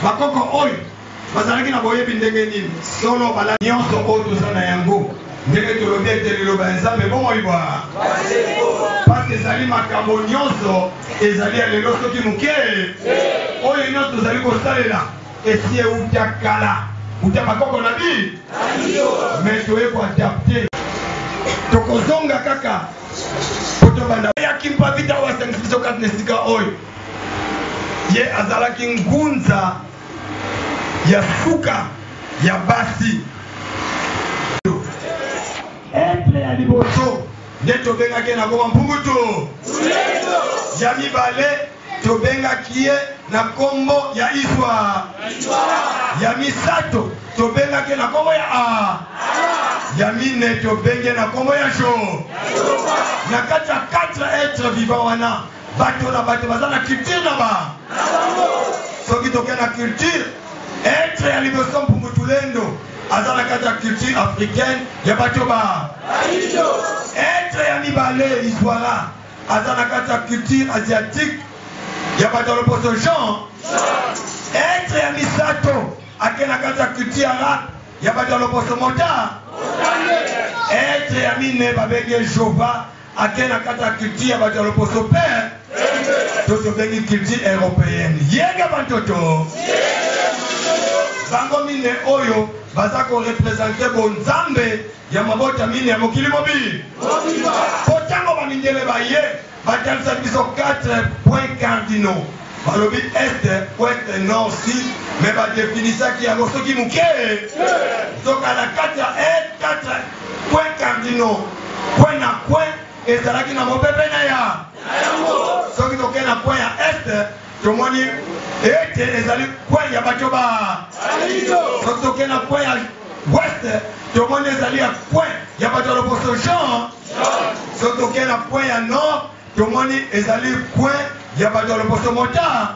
Bakoko oyo bazalaki na boyebi ndenge nini? Solo bala nyonso oyo toza na yango, ndenge tolobi ete liloba ya Nzambe bomoi bwa pasi ezali makambo nyonso ezali ya lelo soki moke oyo nyonso tozali kosalela esi euta kala uta bakoko na bi me toye koadapte tokozonga kaka po tobanda ya Kimpa Vita oyo asangisi biso kati na esika oyo. Ye azalaki ngunza ya suka ya basi. Etre ya liboso nde tobengaki ye na kombo Mpungutu. Ya mibale tobengaki ye na kombo ya Iswa. Ya misato tobengaki ye na kombo ya A. Ya mine tobengi ye na kombo ya Jo. Na kati ya 4 etres vivants wana, bato na bato baza na culture na ba soki toke na culture etre ya liboso Mpungu Tulendo aza na kati ya culture africaine ya bato ba etre ya mibale Iswara aza na kati ya culture asiatique ya bato ya loposo Jean etre ya misato ake na kati ya culture arabe ya bato ya loposo mota etre ya mine babenge Jova ake na kati ya culture ya bato ya loposo pe to tobengi culture européenne yenga bantoto bango mine oyo baza korepresente bonzambe ya mabota mine ya mokili mobi po ntango bamindele baye batalisaki biso 4 points cardinaux balobi est ouest nord sud me badefinisaki yango soki moke nzoka na kati ya 4 points cardinaux coin na coin ezalaki na mopepe na ya soki tokei na coin ya est tomoni ete ezali coin ya bato ba soki tokei na coin ya ouest tomoni ezali ya coin ya bato ya loposo jean soki tokei na coin ya nord tomoni ezali coin ya bato ya loposo mota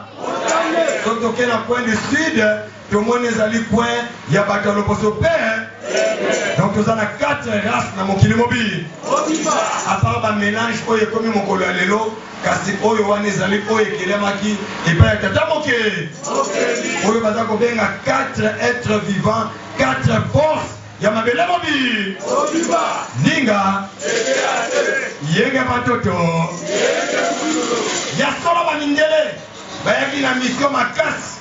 soki tokei na coin du sud tomoni ezali coin ya bato ya loposo pe donc toza na 4 race na mokili mobi apart bamélange oyo ekomi mokolo ya lelo kasi oyo wana ezali oyo ekelemaki epai ya tata moke oyo baza kobenga 4 êtres vivants 4 forces ya mabele mobi ndinga yenge batoto ya solo bamindele bayaki na mission makasi.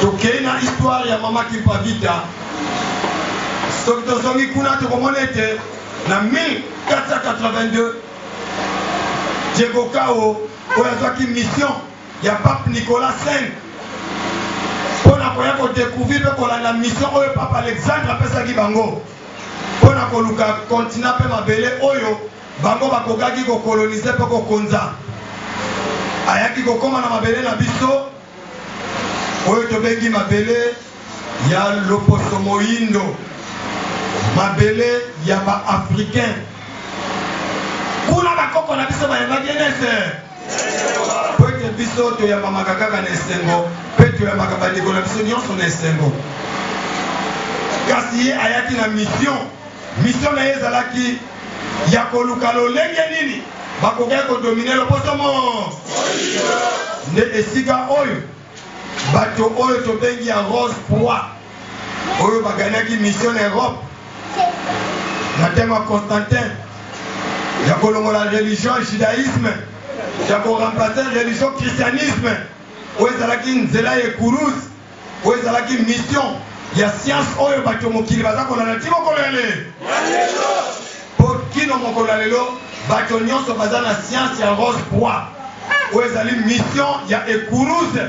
Tokei na histoire ya mama Kimpa Vita. Soki tozongi kuna tokomona ete na 1482 Diego Cao oyo azwaki mission ya Pape Nicolas V mpo na koya kodecouvrir mpe kolanda mission oyo Pape Alexandre apesaki bango mpo na koluka continent mpe mabele oyo Bango bakokaki ko coloniser mpe kokonza. Ayaki kokoma na mabele na biso oyo tobengi mabele ya loposo moindo, mabele ya ba Africains. Kuna bakoko na biso bayambaki ye na esengo, mpo ete biso toyambamaka kaka na esengo mpe toyambaka bandeko na biso nyonso na esengo. Kasi ye ayaki na mission. Mission na ye ezalaki ya koluka lolenge nini bakokaki ko dominer loposo mo nde esika oyo bato oyo tobengi ya Rose Croix oyo baganiaki mission na Europe na ntango ya Constantin ya kolongola religion judaïsme ya ko remplacer religion christianisme oyo ezalaki nzela ya ekuruze Oyo ezalaki mission ya science oyo bato mokili baza kolanda ti mokolo ya lelo. Po kino mokolo ya lelo bato nyonso baza na science ya Rose Croix. Oyo ezali mission ya ekuruze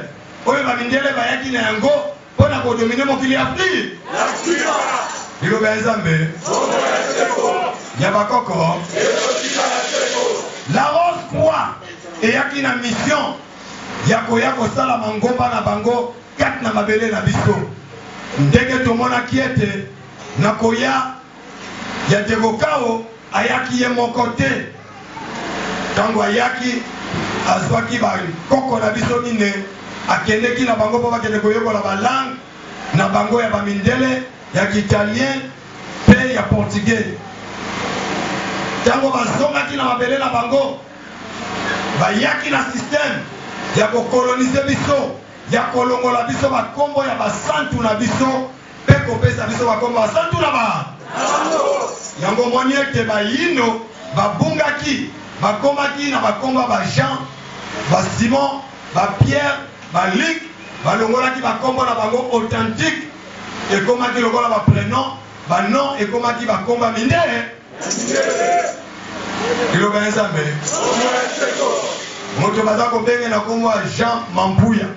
oyo ba mindele bayaki na yango mpo na kodomine mokili ya Afrika. Liloba ya Nzambe ya bakoko. La Rose Croix eyaki na mission ya koya kosala mangomba na bango kati na mabele na biso. Ndenge tomonaki ete na koya ya Diego Cao, ayaki ye moko te. Tango ayaki, azwaki ba nkoko na biso mine, akendeki na bango mpo bakende koyekola ba langues na bango ya ba mindele, ya ki-italien mpe ya portugais. Tango bazongaki na mabele na bango, Bayaki na système ya ko coloniser biso. ya kolongola biso bakombo ya basantu na biso mpe kopesa biso bakombo basantu na ba yango. Omoni ete bayindo babungaki, bakomaki na bakombo ya ba Jean, ba Simon, ba Pierre, ba Luc. Balongolaki bakombo na bango authentique, ekomaki lokola ba prénom, ba nom, ekomaki bakombo ya mindele. Liloba ya Nzambe, moto baza kobenge na kombo ya Jean Mampuya,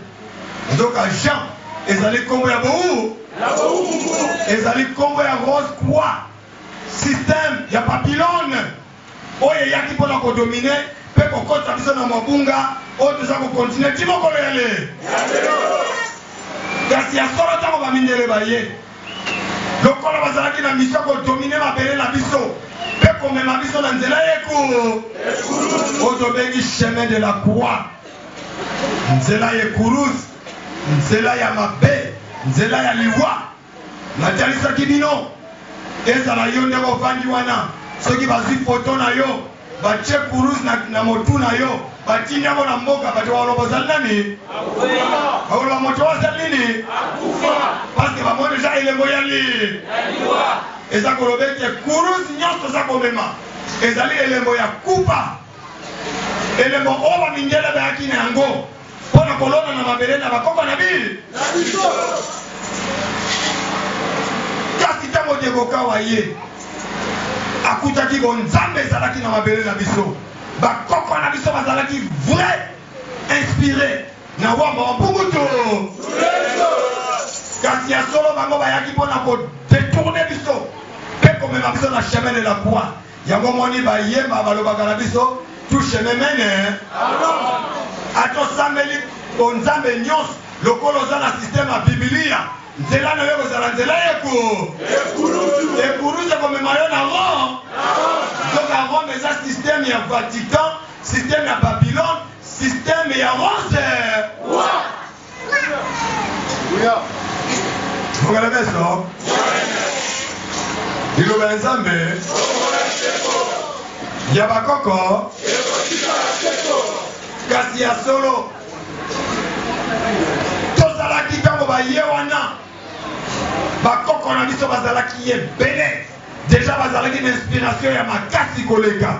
nzoka Jean ezali kombo ya bou, ezali kombo ya Rose Croix, système ya Babylone oyo eyaki mpona kodominer mpe kokotisa biso na mabunga oyo toza kocontinuer ti mokolo ya lelo. Kasi ya solo, ntango bamindele baye, lokola bazalaki na mission kodominer mabele na biso mpe komema biso na nzela yeku oyo tobengi chemin de la croix, nzela ya ekuruze, nzela ya mabe, nzela ya liwa. Natalisaki bino, ezala yo ndenge ofandi wana, soki bazwi foto na yo, batie kuruze na motu na yo, batindi yango na mboka, bato bakoloba ozali nani? Bakoloba moto oyo azali nini? Parce que bamoni deja elembo ya li eza koloba ete kuruze nyonso oza komema ezali elembo ya kupa, elembo oyo bamindele bayaki na yango mpo na kolona na mabele na bakoko na biso. Kasi ntango Diego Cão aye, akutaki bonzambe ezalaki na mabele na biso. Bakoko na biso bazalaki vrai inspiré na Wamba wa Mpungu. Kasi ya solo, bango bayaki mpo na kodétourner biso mpe komema biso na chemin de la croix. Yango moni bayemba, balobaka na biso: "Tout chemin mène." Ata osambeli bonzambe nyonso, lokola oza na système ya Bibilia, nzela na yo ekozala nzela yeku ekuruze, ekomema yo na Rome. Nzoka Rome eza système ya Vatican, système ya Babylone, système ya Rose. Mokala beso, liloba ya Nzambe ya bakoko. Kasi ya solo, tozalaki ntango baye wana, bakoko na biso bazalaki ebele deja, bazalaki na inspiration ya makasi koleka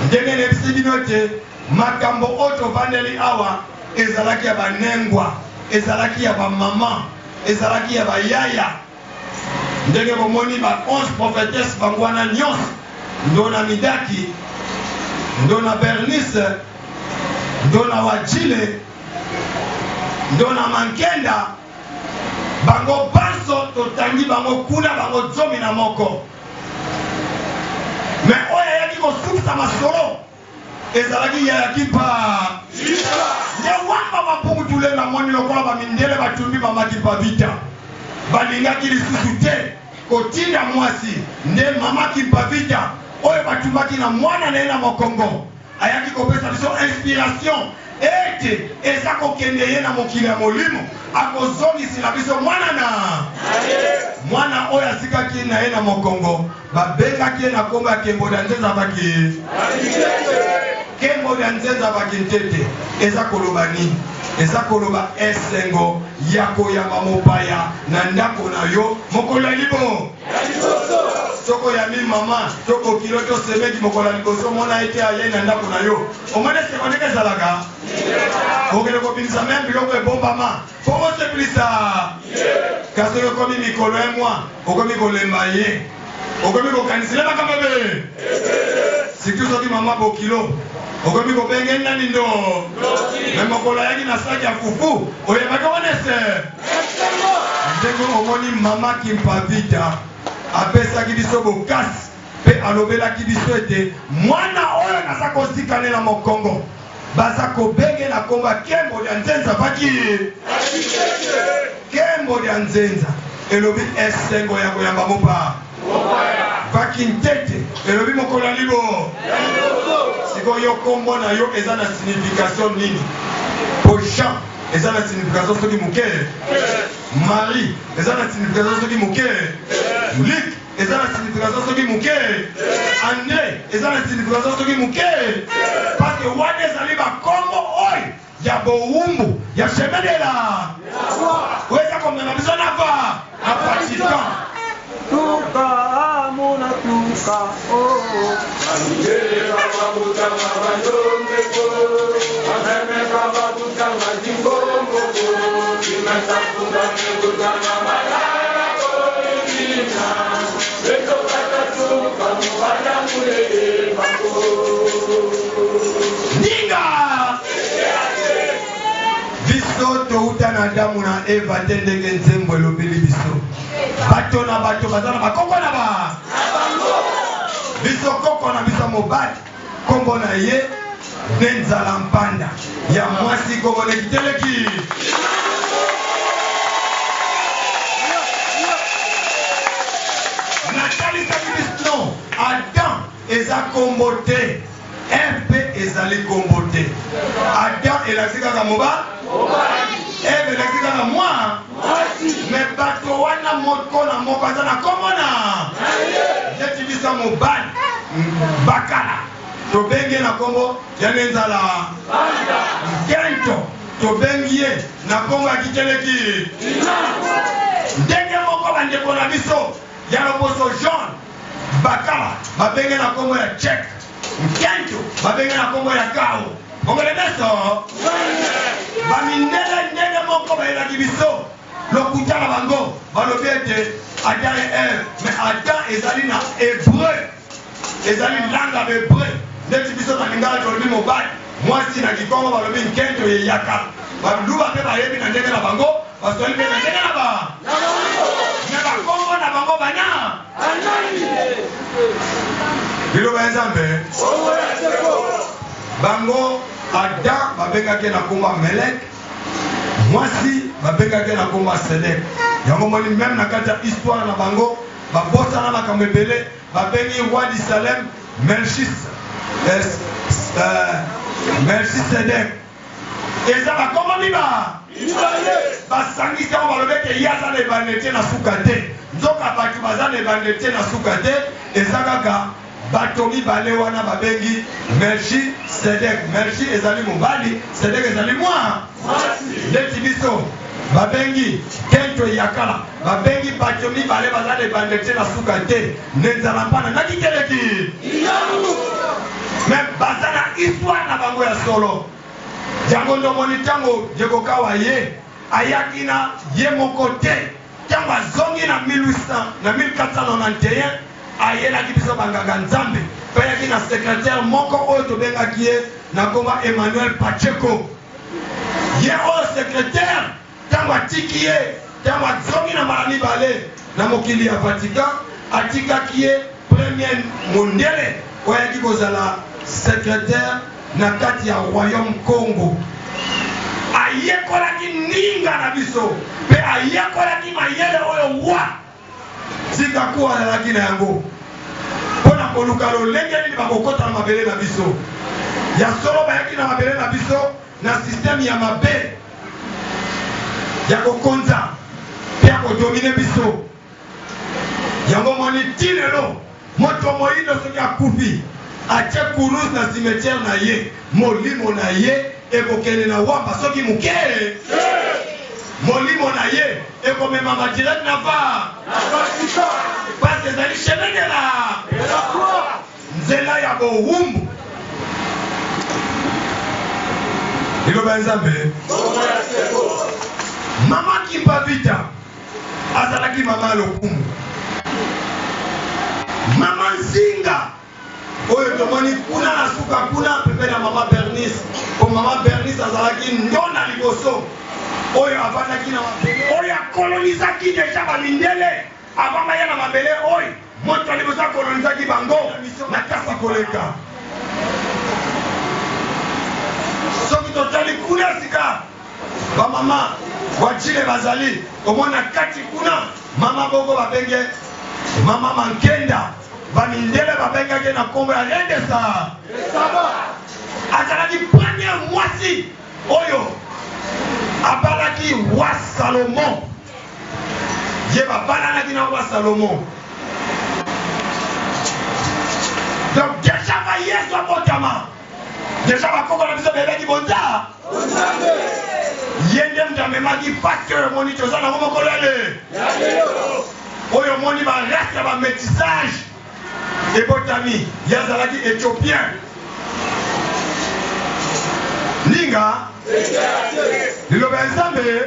ndenge nayebisi bino ete makambo oyo tovandeli awa ezalaki ya banengwa, ezalaki ya bamama, ezalaki ya bayaya. Ndenge bomoni ba 11 prophétesse, bango wana nyonso, Ndona Midaki, Ndona Bernice, Ndona Wajile, Ndona Mankenda, bango banso totangi bango kuna, bango 11. Mais oyo ayaki kosukisa masolo ezalaki Yaya Kimpa. Nde Wamba Mampungu Tulendo amoni lokola bamindele batumbi mama Kimpa Vita, balingaki lisusu te kotinda mwasi. Nde mama Kimpa Vita oyo batumbaki na mwana na ye na mokongo ayaki kopesa biso inspiration ete eza kokende ye na mokili ya molimo, akozongisela biso mwana na mwana oyo asikaki na ye na mokongo. Babengaki ye na nkombo ya Kembo ya Nzenza Baki, Kembo ya Nzenza Bakintete. Eza koloba nini? Eza koloba esengo ya koyamba mopaya na ndako na yo mokolo ya libo. Soki oyambi mama to bokilo to semeki mokolo ya liboso, omona ete aye na ndako na yo, omoni esengo ndenge ezalaka. Okende kobimisa meme biloko ebombama mpo osepelisa. Kasi soki okomi mikolo ya mwa, okomi kolemba ye, okomi kokanisela makambo ebe, surtout soki mama bokilo, okomi kobenge nani ndo. Mais mokolo ayaki na saki ya fufu, oyebaki wana ese ndenge omoni mama Kimpa Vita apesaki biso bokasi mpe alobelaki biso ete mwana oyo naza kozikanela mokongo, baza kobenge na komba Kembo lya Nzenza Vaki. Kembo lya Nzenza elobi esengo ya koyamba mopa. Vaki Ntete elobi mokolo ya libo. Sikoyo yo, kombo na yo eza na signification nini? Po Jean eza na signification soki moke, Marie eza na signification soki moke, Luc eza na signification soki moke, André eza na signification soki moke, parce que wana ezali bakombo oyo ya bowumbu ya chemin de la. Ninga! Biso touta na Adamu na Eva te ndenge nzembo elobeli biso. Bato na bato baza na bakoko na ba biso koko na biso mobali kombo na ye nde nzala mpanda ya mwasi kombo na kiteleki natalisaki biso Adam eza kombo te Eve mpe ezali kombo te. Adam elakisi kaka moba Eve elakisi kaka mwa me bato wana moko na moko aza na kombo na neti biso mobali bakala tobengi ye na kombo ya nenzala nkento tobengi ye na kombo ya kiteleki ndenge moko bandeko na biso ya loposo jaune Bakala babenge na kombo ya Tchek, Nkento babenge na kombo ya Kao. Bongole beso ba mindele ndenge moko bayelaki biso lokuta na bango balobi ete Adam et Eve, mais Adam ezali na hebreu, ezali langue ya hebreu ndeti biso na lingala tolobi mobali mwasi na kikongo balobi nkento yeyaka baluba mpe bayebi na ndenge na bango baswahili mpe na ndenge na ba me bakongo na bango bana Liloba ya Nzambe. Bango Adam babengaki na kombo Melek, mwasi babengaki na kombo Sedek. Yango moni meme na kati ya histoire na bango babosana makambo ebele, babengi roi du Salem Melchis euh, Melchisedek. Eza bakombo miba basangisi yango balobi ete ye aza na ebandeli te na suka te. Nzoka bato baza na ebandeli te na suka te, eza kaka bato mibale wana babengi Melchisedek. Melchi ezali mobali, Sedek ezali mwa neti biso babengi kento yakala, babengi bato mibale baza na ebandeli te na suka te, nde nzala mpana na kikeleki me baza na histoire na bango ya solo. Yango nde omoni ntango Diego Cao aye, ayaki na ye moko te. Ntango azongi na 1800, na 1491, ayelaki biso banganga Nzambe mpe ayaki na secretaire moko oyo tobengaki ye na nkombo Emmanuel Pacheco. Ye oyo secretaire Ntango atiki ye, ntango azongi na mbala mibale na mokili ya Vatican, atikaki ye premier mondele oyo ayaki kozala secretaire na kati ya Royaume Kongo. Ayekolaki ninga na biso mpe ayekolaki mayele oyo wa Sikaku azalaki na yango mpo na koluka lolenge nini bakokota na mabele na biso. Ya solo, bayaki na mabele na biso na système ya mabe ya kokonza mpe ya kodomine biso. Yango omoni ti lelo moto moyindo soki akufi atie kuruse na cimetière na ye, molimo na ye ekokende na wamba soki moke molimo na ye ekomemama direct na va parce ezali chemin de la croix, nzela ya bowumbu. Liloba ya Nzambe. Mama Kimpa Vita azalaki mama ya lokumu. Mama Nzinga oyo tomoni kuna na suka kuna pembeni ya mama Bernice, po mama Bernice azalaki ndona liboso oyo avandaki na mabele oyo akolonisaki deja bamindele avant baya na mabele oyo. Moto ya liboso akolonisaki bango makasi koleka. Soki totali kuna sika bamama Wajile bazali komona kati kuna mama boko babenge mama Mankenda, bamindele babengaki na nkombo ya Rendesa. Azalaki première mwasi oyo abalaki roi Salomon. Ye babalanaki na roi Salomon. Donc deja va Yesu abotama, deja bakoko na biso bayebaki bonza ye nde moto amemaki pasi oyo omoni toza nango mokolo ya lelo oyo omoni bareste ya bamétissage ebotami. Ye azalaki ethiopien ninga liloba ya Nzambe.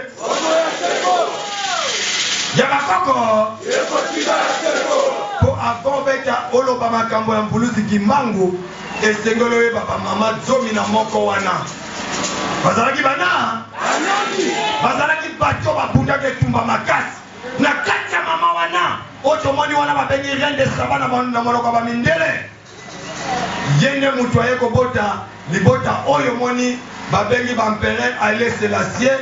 Ya bakoko. Po avant obeta oloba makambo ya Mvuluzi Kimbangu, esengeli oyeba ba mama 11 wana. Bazalaki bana? Bazalaki bato babundaka etumba makasi. Na kati ya mama wana oyo tomoni wana babengi Reine de Saba na monoko ya ba mindele. Ye nde mutu aye kobota libota oyo omoni babengi ba Empereur Haile Selassie,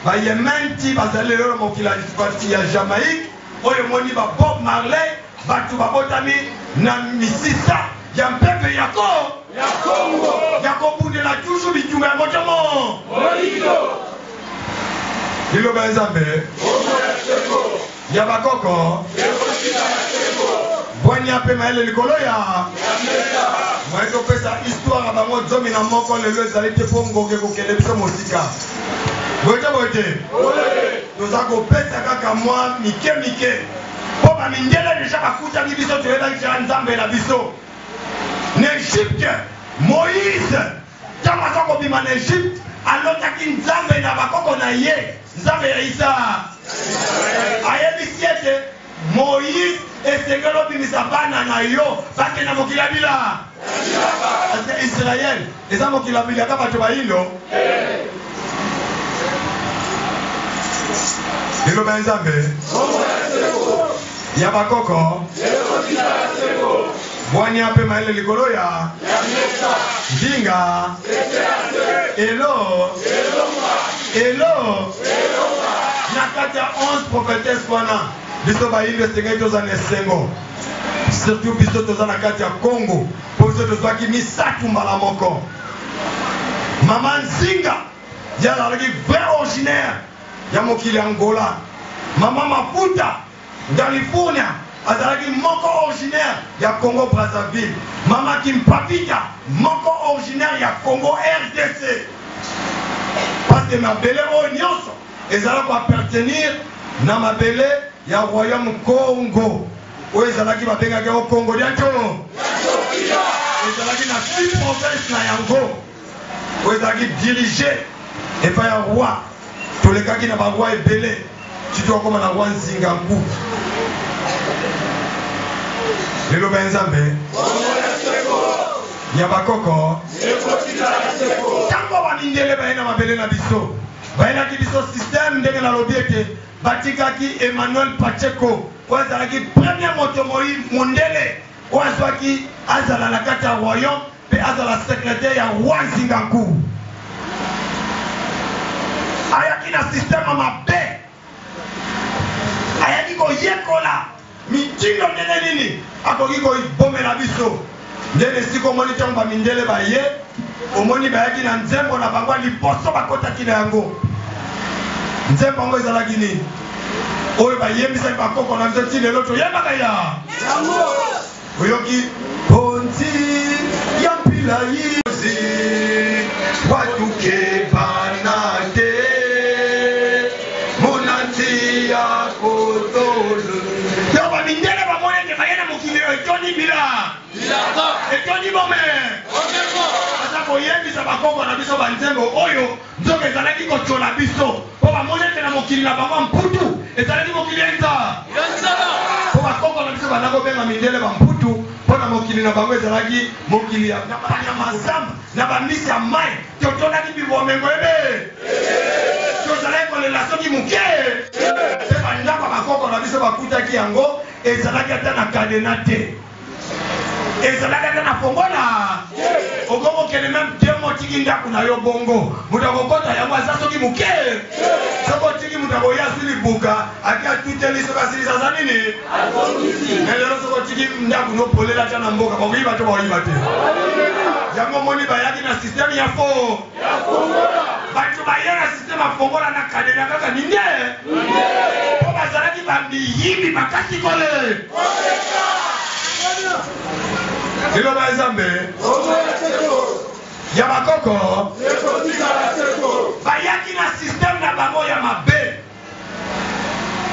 ba Yementi bazali lelo na mokili ya Jamaïque, oyo omoni ba Bob Marley, batu babotami na misisa ya mpepe ya ko ya Congo ya kobundela toujours bitumba ya moto mo moyindo. Liloba ya Nzambe. Bongo ya seko. Ya bakoko. Ekotikala seko. Bwania mpe mayele likolo ya. Ya mesa. Moyen topesa histoire ya bango 11 lelo ezali te mpo ngonga ekokende biso mosika. Boye te, boye te? Boye. Toza kopesa kaka mwa mike mike mpo ba mindele deja bakutaki biso, toyebaki deja Nzambe na biso. Na Egypte, Moïse tango aza kobima na Egypte alotaki Nzambe na bakoko na ye, Nzambe ya Isa. Ayebisi ete Moïse, esengeli obimisa bana na yo bakende na mokili ya bila. Parce que Israël eza mokili ya bilaka bato bayindo. Liloba ya Nzambe ya bakoko, bwania mpe mayele likolo ya nzinga elo elo na kati ya 11 prophetesse wana. Biso bayindo esengeli tozala na esengo, surtout biso toza na kati ya Congo, mpo biso tozwaki misato mbala moko. Mama Nzinga ye azalaki vrai originaire ya mokili ya Angola. Mama Maputa California azalaki moko originaire ya Congo Brazzaville. Mama Kimpavita moko originaire ya Congo RDC. Parce que mabele oyo nyonso ezala ko appartenir na mabele ya royaume Congo oyo ezalaki babengaki yango Congo dianto, ezalaki na 6 provinces na yango oyo ezalaki dirige epai ya roi. Tolekaki na ba roi ebele ti tokoma na roi Nzinga Nku. Liloba ya Nzambe ya bakoko. Tango ba mindele baye na mabele na biso, bayelaki biso système ndenge nalobi ete batikaki Emmanuel Pacheco oyo azalaki premier moto moi mondele oyo azwaki azala na kati ya royaume mpe azala secretaire ya roi Nzinga Nkuwu. Ayaki na système mabe, ayaki koyekola mitindo ndenge nini akoki kobomela biso. Nde na esika omoni ntango bamindele baye, omoni bayaki na nzembo na bango ya liboso bakotaki na yango. Nzembo yango ezalaki nini? Oyo bayembisaki bakoko na biso ti lelo toyembaka ya yango. Oyoki ponzi ya mpila yizi watuke bana te monanti ya kotolo. Yo ba mindele bamoni ete baye na mokili oyo etondi mbila etondi bome, baza koyembisa bakoko na biso banzembo oyo nzoka ezalaki kotyola biso, mpo bamoni ete na mokili na bango ya mputu ezalaki mokili ya nzala, mpo bakoko na biso banda kobenga mindele bamputu mpo na mokili na bango ezalaki mokili ya banyama zamba na bambisi ya mai. Totondaki bibomengo ebe tozalaki kolela soki moke mpe bandako ya bakoko na biso bakutaki yango ezalaki ata na kadena te, ezalaki ata na fongola. Okoki kokende meme te motiki ndako na yo bongo moto akokota yango aza soki moke. Soki otiki moto akoya azwi libuka ake atuteli, soki asilisi aza nini. Me lelo soki otiki ndako no polela ata na mboka bakoyiba to bakoyiba te. Yango omoni bayaki na systeme ya fo bato baye na systeme ya fongola na kadena kaka ninde mpo bazalaki bamiyibi makasi kole. Liloba ya Nzambe ya bakoko bayaki na systeme na bango ya mabe,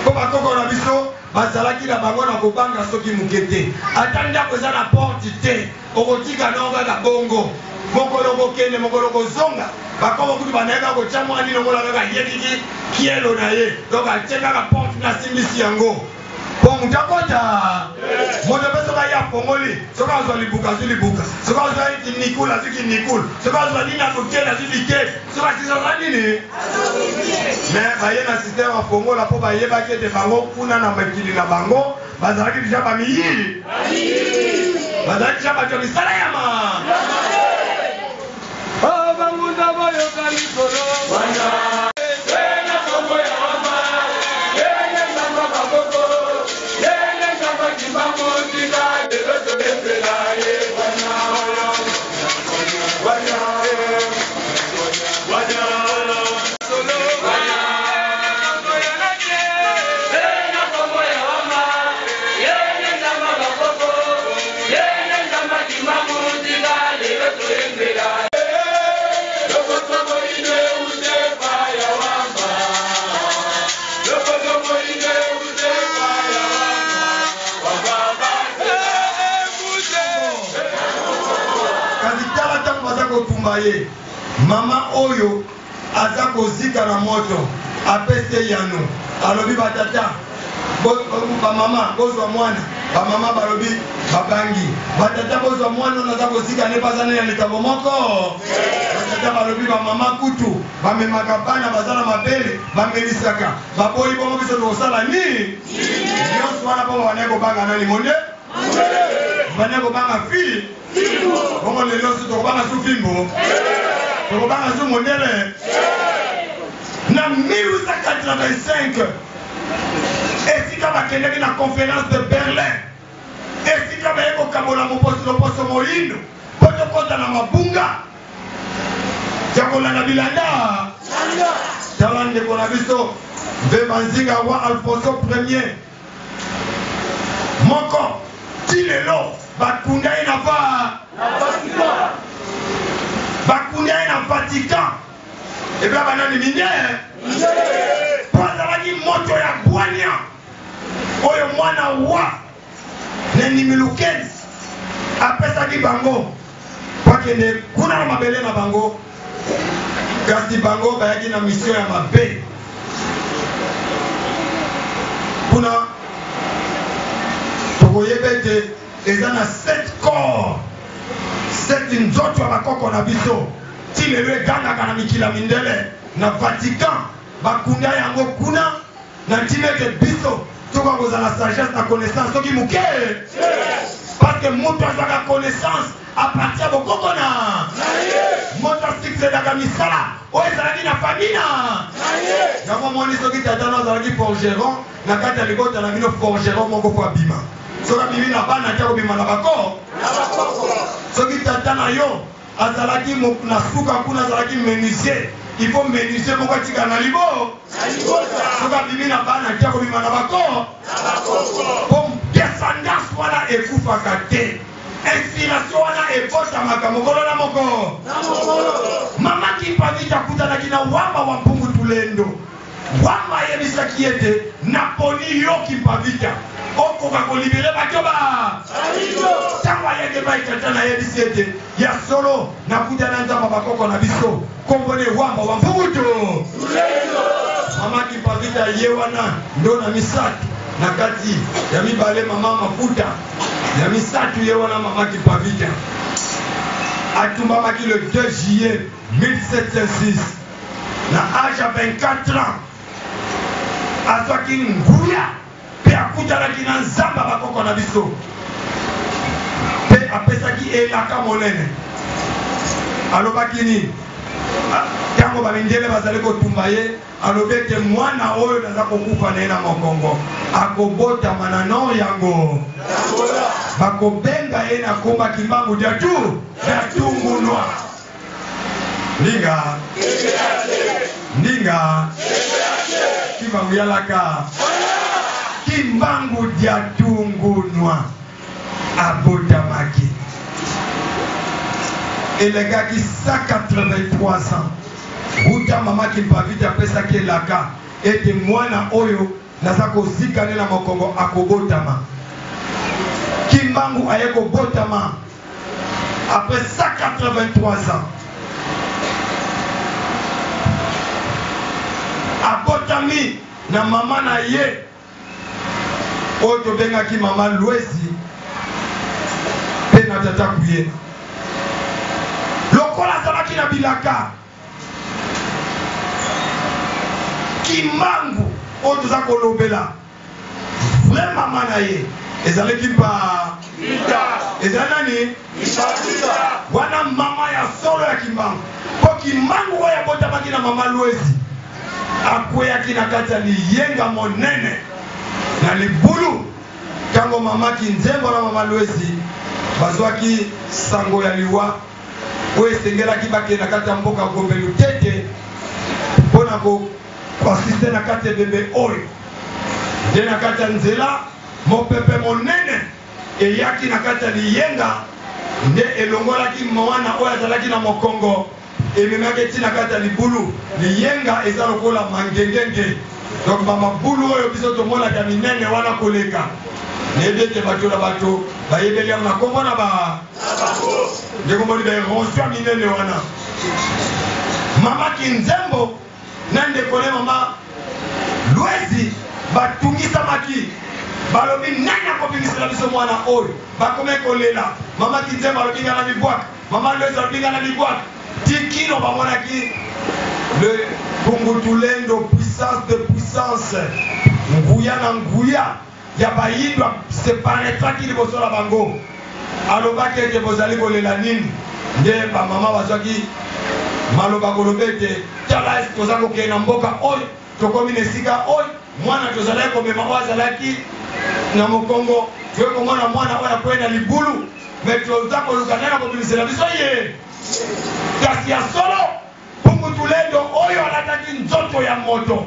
mpo bakoko na biso bazalaki na bango na kobanga soki moke te. Ata ndako eza na porte te, okotika nao kaka bongo. Mokolo kokende, mokolo kozonga, bakoko kutu bandaki kaka kotya mwa nini lokola kaka yekiki kielo na ye, donc atie kaka porte na asimbisi yango mpo moto akota. Moto mpe soki aye afongoli, soki azwa libuka azwi libuka, soki azwa kinikule azwi kinikule, soki azwa nini akokende azwi bikeke, soki asisi azwa nini. Mais baye na système afongola mpo bayebaki ete bango kuna na mikili na bango bazalaki deja bamiyibi, bazalaki deja bato ya misala ya ma Oh, bangunda boyoka likolo. Kasi tala ntango baza kotumba ye, mama oyo aza kozika na moto apesi eyano, alobi batata bamama bozwa mwana. Bamama balobi babangi, batata bozwa mwana oyo aza kozika ne baza na likambo moko. Batata balobi bamama kutu bamemaka bana baza na mabele bamelisaka, baboyi bongo biso tokosala nini? Nyonso wana mpo babandaki kobanga nani? Monde babandaki kobanga fi bongo. Lelo so tokobanga su fimbo, tokobanga su mondele. Na 1885 esika bakendaki na conférence de Berlin, esika baye kokabola loposo moyindo mpo tokɔta na mabunga ya kolanda bilanda. Tala ndeko na biso Mvemba Nzinga roi Alfonso Premier moko ti lelo bakunda ye na va bakunda ye na Vatican epela banani mine mpo azalaki moto ya bwania oyo mwana wa Nenimilukeni apesaki bango bakende kuna na mabele na bango, kasi bango bayaki na mission ya mabe kuna. Tokoyeba ete eza na sept corps, sept nzoto ya bakoko na biso ti lelo egangaka na mikili ya mindele na Vatican, bakunda yango kuna na ntina ete biso tokoka kozala sagesse na connaissance soki moke, parce que moto azwaka connaissance à partir ya bokoko na moto asuccédaka misala oyo ezalaki na famille na yango. Omoni soki tata no azalaki forgeron na kati ya libota na bino, forgeron moko po abima, soki abimi na bana te akobima na bako. Soki tata na yo azalaki na suka kuna azalaki menuisier, il faut menuisier moko atikala na libo, soki abimi na bana te akobima na bako, po descendance wana ekufaka te. Inspiration wana ebotamaka mokolo na moko. Mama Kimpavita akutanaki na Wamba wa Mpungu Tulendo. Wamba ayebisaki ete naponi yo Kimpavita okoka kolibere bato ba ntango ayaki epai tata nayebisi ete ya solo nakutana Nzambe bakoko na biso kombo ne Wamba wa Mpungu tu. Mama Kimpavita ye wana ndo na misato na kati ya mibale, mama mafuta ya misato ye wana. Mama Kimpavita atumbamaki le 2 juillet 1706 na age ya 24 ans. Azwaki nguya mpe akutanaki na Nzambe bakoko na biso mpe apesaki elaka monene. Alobaki nini ntango bamindele bazali kotumba ye? Alobi ete mwana oyo naza kokufa na ye na mokongo akobotama na nord yango, bakobenga ye na komba Kimbangu Diatu Diatungunwa. Ndinga ndinga Kimbangu yalaka Kimbangu Diatungunwa abotamaki elekaki 183 ans wuta mama Kimpavita apesaki elaka ete mwana oyo naza kozika nde na mokongo akobotama. Kimbangu aye kobotama. Après 183 ans, abotami na mama na ye oyo tobengaki mama Lwezi mpe na tata Kuyena. Lokola azalaki na bilaka Kimbangu oyo toza kolobela vrai mama na ye ezalaki mpa ezali nani wana mama ya solo ya Kimbangu mpo Kimbangu oyo abotamaki na mama Lwezi akweyaki na kati ya liyenga monene na libulu ntango mama Kinzembo na mama Lwezi bazwaki sango ya liwa oyo esengelaki bakende na kati ya mboka Gombe Lutete mpo na koasiste na kati ya ebembe oyo. Nde na kati ya nzela, mopepe monene eyaki na kati ya liyenga nde elongolaki mwana oyo azalaki na mokongo, ememaki eti na kati ya libulu. Liyenga eza lokola mangengenge, donc ba mabulu oyo biso tomonaka minene wana koleka. Nayebi ete bato na bato bayebeli yango na kombo na ba ndeko moni ba erosion ya minene wana. Mama Kinzembo na ndeko ne mama Lwezi batungisamaki, balobi nani akobimisela biso mwana oyo? Bakomaki kolela. Mama Kinzembo alobi ngai na mibwaka, mama Lwezi alobi ngai na mibwaka, ti kino bamonaki le Pungutulendo, puissance de puissance, nguya na nguya ya bayindo se paraîtraki liboso na bango. Alobaki ete bozali kolela nini? Nde bamama bazwaki maloba koloba ete tala toza kokende na mboka oyo, tokomi na esika oyo, mwana tozalaki komema oyo azalaki na mokongo, toye komona mwana oyo akwei na libulu, me toza koluka nani akobimisela biso ye. Kasi ya solo Pungutulendo oyo alataki nzoto ya moto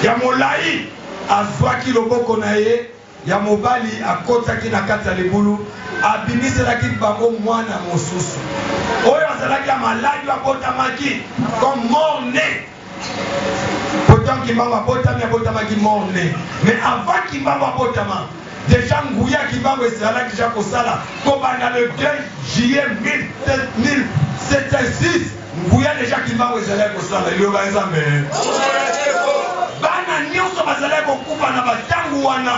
ya molai azwaki loboko na ye ya mobali akotaki na kati ya libulu, abimiselaki bango mwana mosusu oyo azalaki ya maladi, abotamaki comme mort ne. Pourtant Kimbangu abotami, abotamaki mort ne, mais avant Kimbangu abotama dejà nguya ya Kimbangu ezalaki dejà kosala kobanda le 2 juillet 1706, nguya dejà Kimbangu ezalaki kosala. Liloba ya Nzambe, bana nyonso bazalaki kokufa na batangu wana.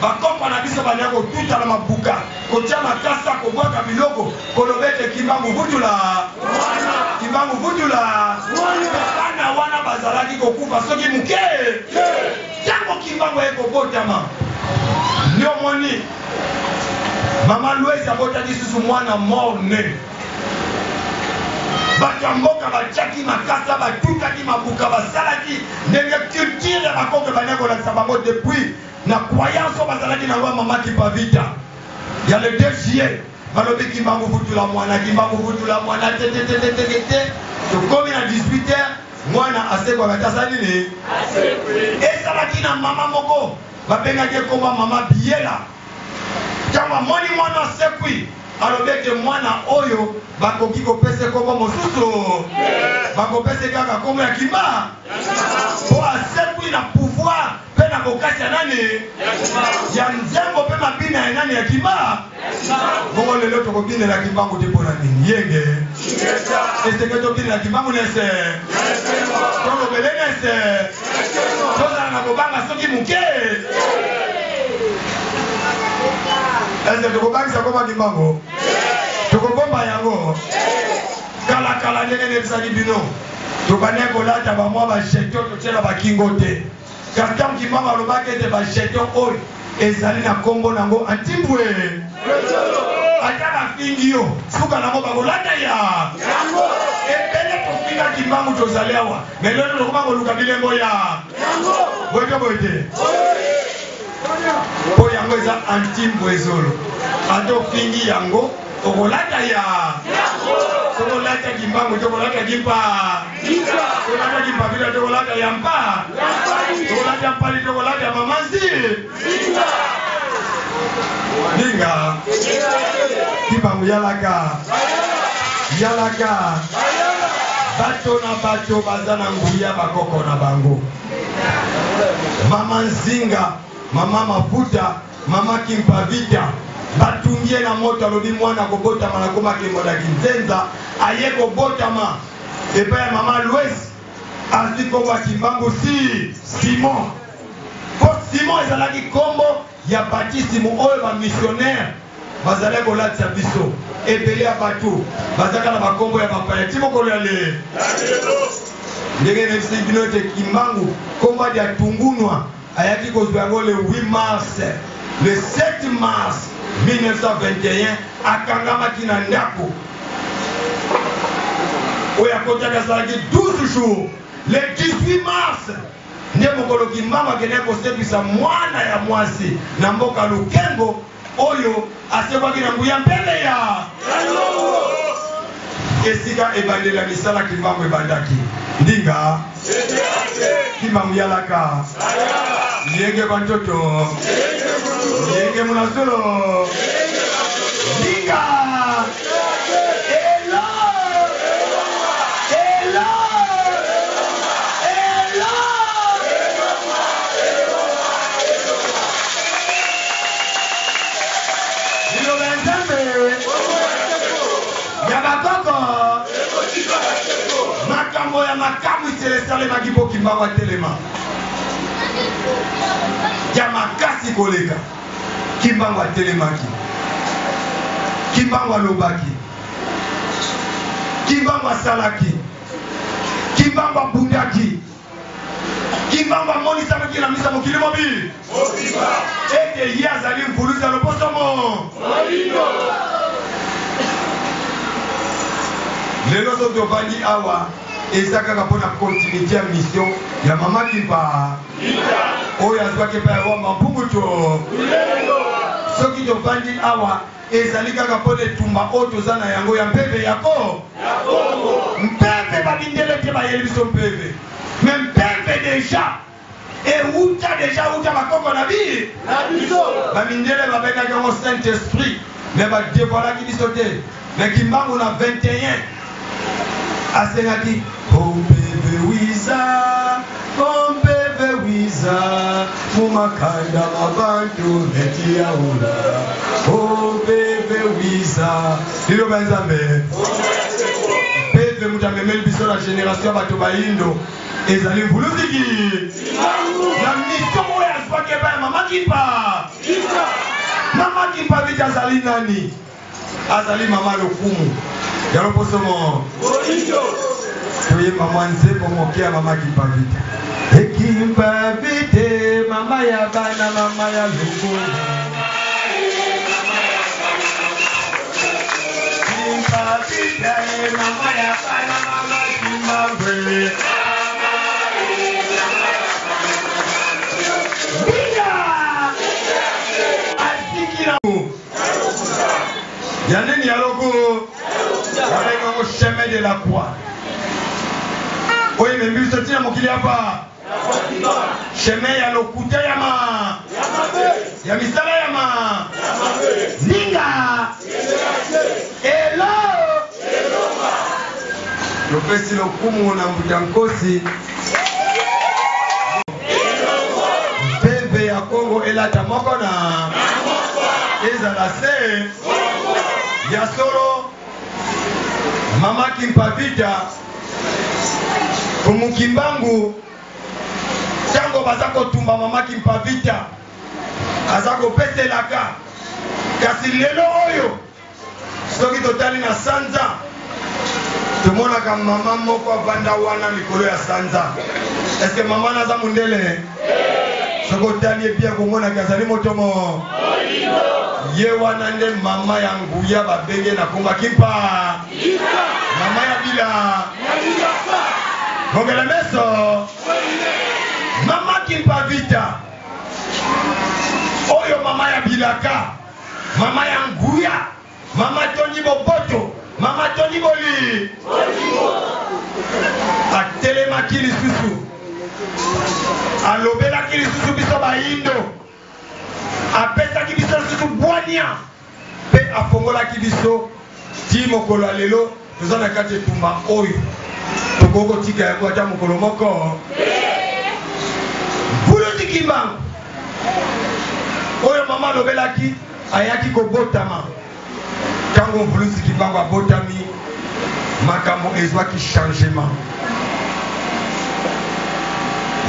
Bakoko na biso bandaki kotuta na mabuka, kotia makasa, kobwaka biloko, koloba ete Kimbangu vutula, Kimbangu vutula. Bana wana bazalaki kokufa soki moke. Tango Kimbangu aye kobotama, nde omoni mama Louise abotaki susu mwana mort ne. Bato ya mboka batiaki makasa, batutaki mabuka, basalaki ndenge culture ya bakoko ebandaki kolakisa bango depuis na croyance oyo bazalaki na yango ya mama Kipavita ya le 2 juillet. Balobi Kimbangu vutula mwana, Kimbangu vutula mwana, te te te te te te. Tokomi na 18 heures, mwana asekwaka te, asali nini? Ezalaki na mama moko babengaki ekomba mama Biyela. Ntango amoni mwana asekwi, alobi ete mwana oyo bakoki kopesa ekombo mosusu, bakopesa kaka kombo ya Kimba, mpo asekwi na pouvoir mpe na bokasi ya nani? Ya nzembo mpe mabina ya nani? Ya Kimba. Bongo lelo tokobinela Kimbangu te mpo na nini? Yenge esenge tobinela Kimbangu nese tolobele nese tozala na kobanga soki moke ese tokobangisa koma Kimbangu, tokobomba yango kalakala. Ndenge nayebisaki bino, tobandaki kolata bamwa bajeton totiela bakingo te, kasi ntango Kimbangu alobaki ete bajeton oyo ezali na nkombo nango antimbwe, ata bafingi yo, suka nango bakolata ya ebele. Tofinga Kimbangu, tozali awa, me lelo tokoma koluka bilembo ya boye te, boye te, mpo yango eza antimbwe ezolo. Ata ofingi yango, okolata ya soki olata Kimbangu te, okolata kimpa, tokolata kimpabila, tokolata ya mpa, tokolata mpali, tokolata mamanzi ninga. Kimbangu yalaka yalaka. Bato na bato baza na nguya bakoko na bango. Mama Nzinga, mama Mafuta, mama Kimpavita. Batumbi ye na moto, alobi mwana akobotama na koma Kembo na Kinzenza, aye kobotama epai ya mama Luesi, azwi kombo ya Kimbangu si Simon. Po Simon ezalaki kombo ya batisimu oyo ba missionnaires bazalaki kolatisa biso. Ebele ya bato bazalaka na bakombo ya bapaya ti mokolo ya lelo. Ndenge nayebisaki bino ete Kimbangu kombo ya Tungunwa ayaki kozwa yango le 8 mars, le 7 mars 1921 akangamaki na ndako oyo akotaki, asalaki 12 jours. Le 18 mars nde mokolo Kimbangu akendaki kosekwisa mwana ya mwasi na mboka Lukengo oyo asekwaki na nguya mpeve ya esika ebandeli ya misala Kimbangu ebandaki. Ndinga Kimbangu yalaka yenge bantoto yenge munasolo ndinga elo elo elo. Liloba ya Nzambe ya bakoko, makambo ya makamwiselo esalemaki mpo Kimbangu atelema ya makasi koleka. Kimbangu atelemaki, Kimbangu alobaki, Kimbangu asalaki, Kimbangu abundaki. Kimbangu amonisamaki na misa mokili mobi ete ye azali mvuluzi ya loposo mo lelo. Soki tovandi awa, eza kaka mpo na continuité ya mission ya mama Kimpa oyo azwaki epai ya Wamba Mpungu to. Soki tovandi awa, ezali kaka mpo na etumba oyo toza na yango ya mpeve ya ko mpeve. Babindele te bayeli biso mpeve, mais mpeve déjà ewuta déjà wuta bakoko na bi bamindele, babengaki yango Saint Esprit, mais badévoilaki biso te. Mais Kimbangu na 21 asengaki: "Ompeve wiza, ompeve wiza mumakanda mabantu neti yaula, ompeve wiza." Liloba ya Nzambe, mpeve moto amemeli biso na génération ya bato bayindo ezali mvuluziki na mission oyo azwaki epai ya mama Kimpa. Mama Kimpa Vita azali nani? Azali mama lokumu ya loposo mo. Toyemba mwa nzembo moke ya mama Kimpa Vita. Ekimpa Vite, mama ya bana, mama ya lokumu. Kimpa Vita, mama ya bana, mama Kimbangwe. Binga asikila ya nini ya loko babengango chemin de la croix oyo ememi biso ntina mokili ya pa chemin ya lokuta ya ma ya misala ya ma ninga elo. Topesi lokumu na Mbuta Nkosi. Mpeve ya Kongo elata moko na ezala se ya solo. Mama Kimpa Vita, Mfumu Kimbangu, ntango baza kotumba mama Kimpa Vita, aza kopeselaka. Kasi lelo oyo, soki totali na sanza, tomonaka mama moko avanda wana likolo ya sanza. Eske mama wana aza mondele? Soki otali ye bien, komonaka azali moto mo ye wana nde mama ya nguya babenge na komba Kimpa, mama ya bila bongela meso, mama Kimpa Vita oyo, mama ya bilaka, mama ya nguya, mama Toni boboto, mama Toni boli. Atelemaki lisusu, alobelaki lisusu biso bayindo, apesaki biso lisusu bwania mpe afongolaki biso. Ti mokolo ya lelo toza na kati etumba oyo, tokoki kotika yango ata mokolo moko. Mvuluzi Kimbangu oyo mama alobelaki. ayaki kobotama. Tango Mvuluzi Kimbangu abotami, makambo ezwaki changement.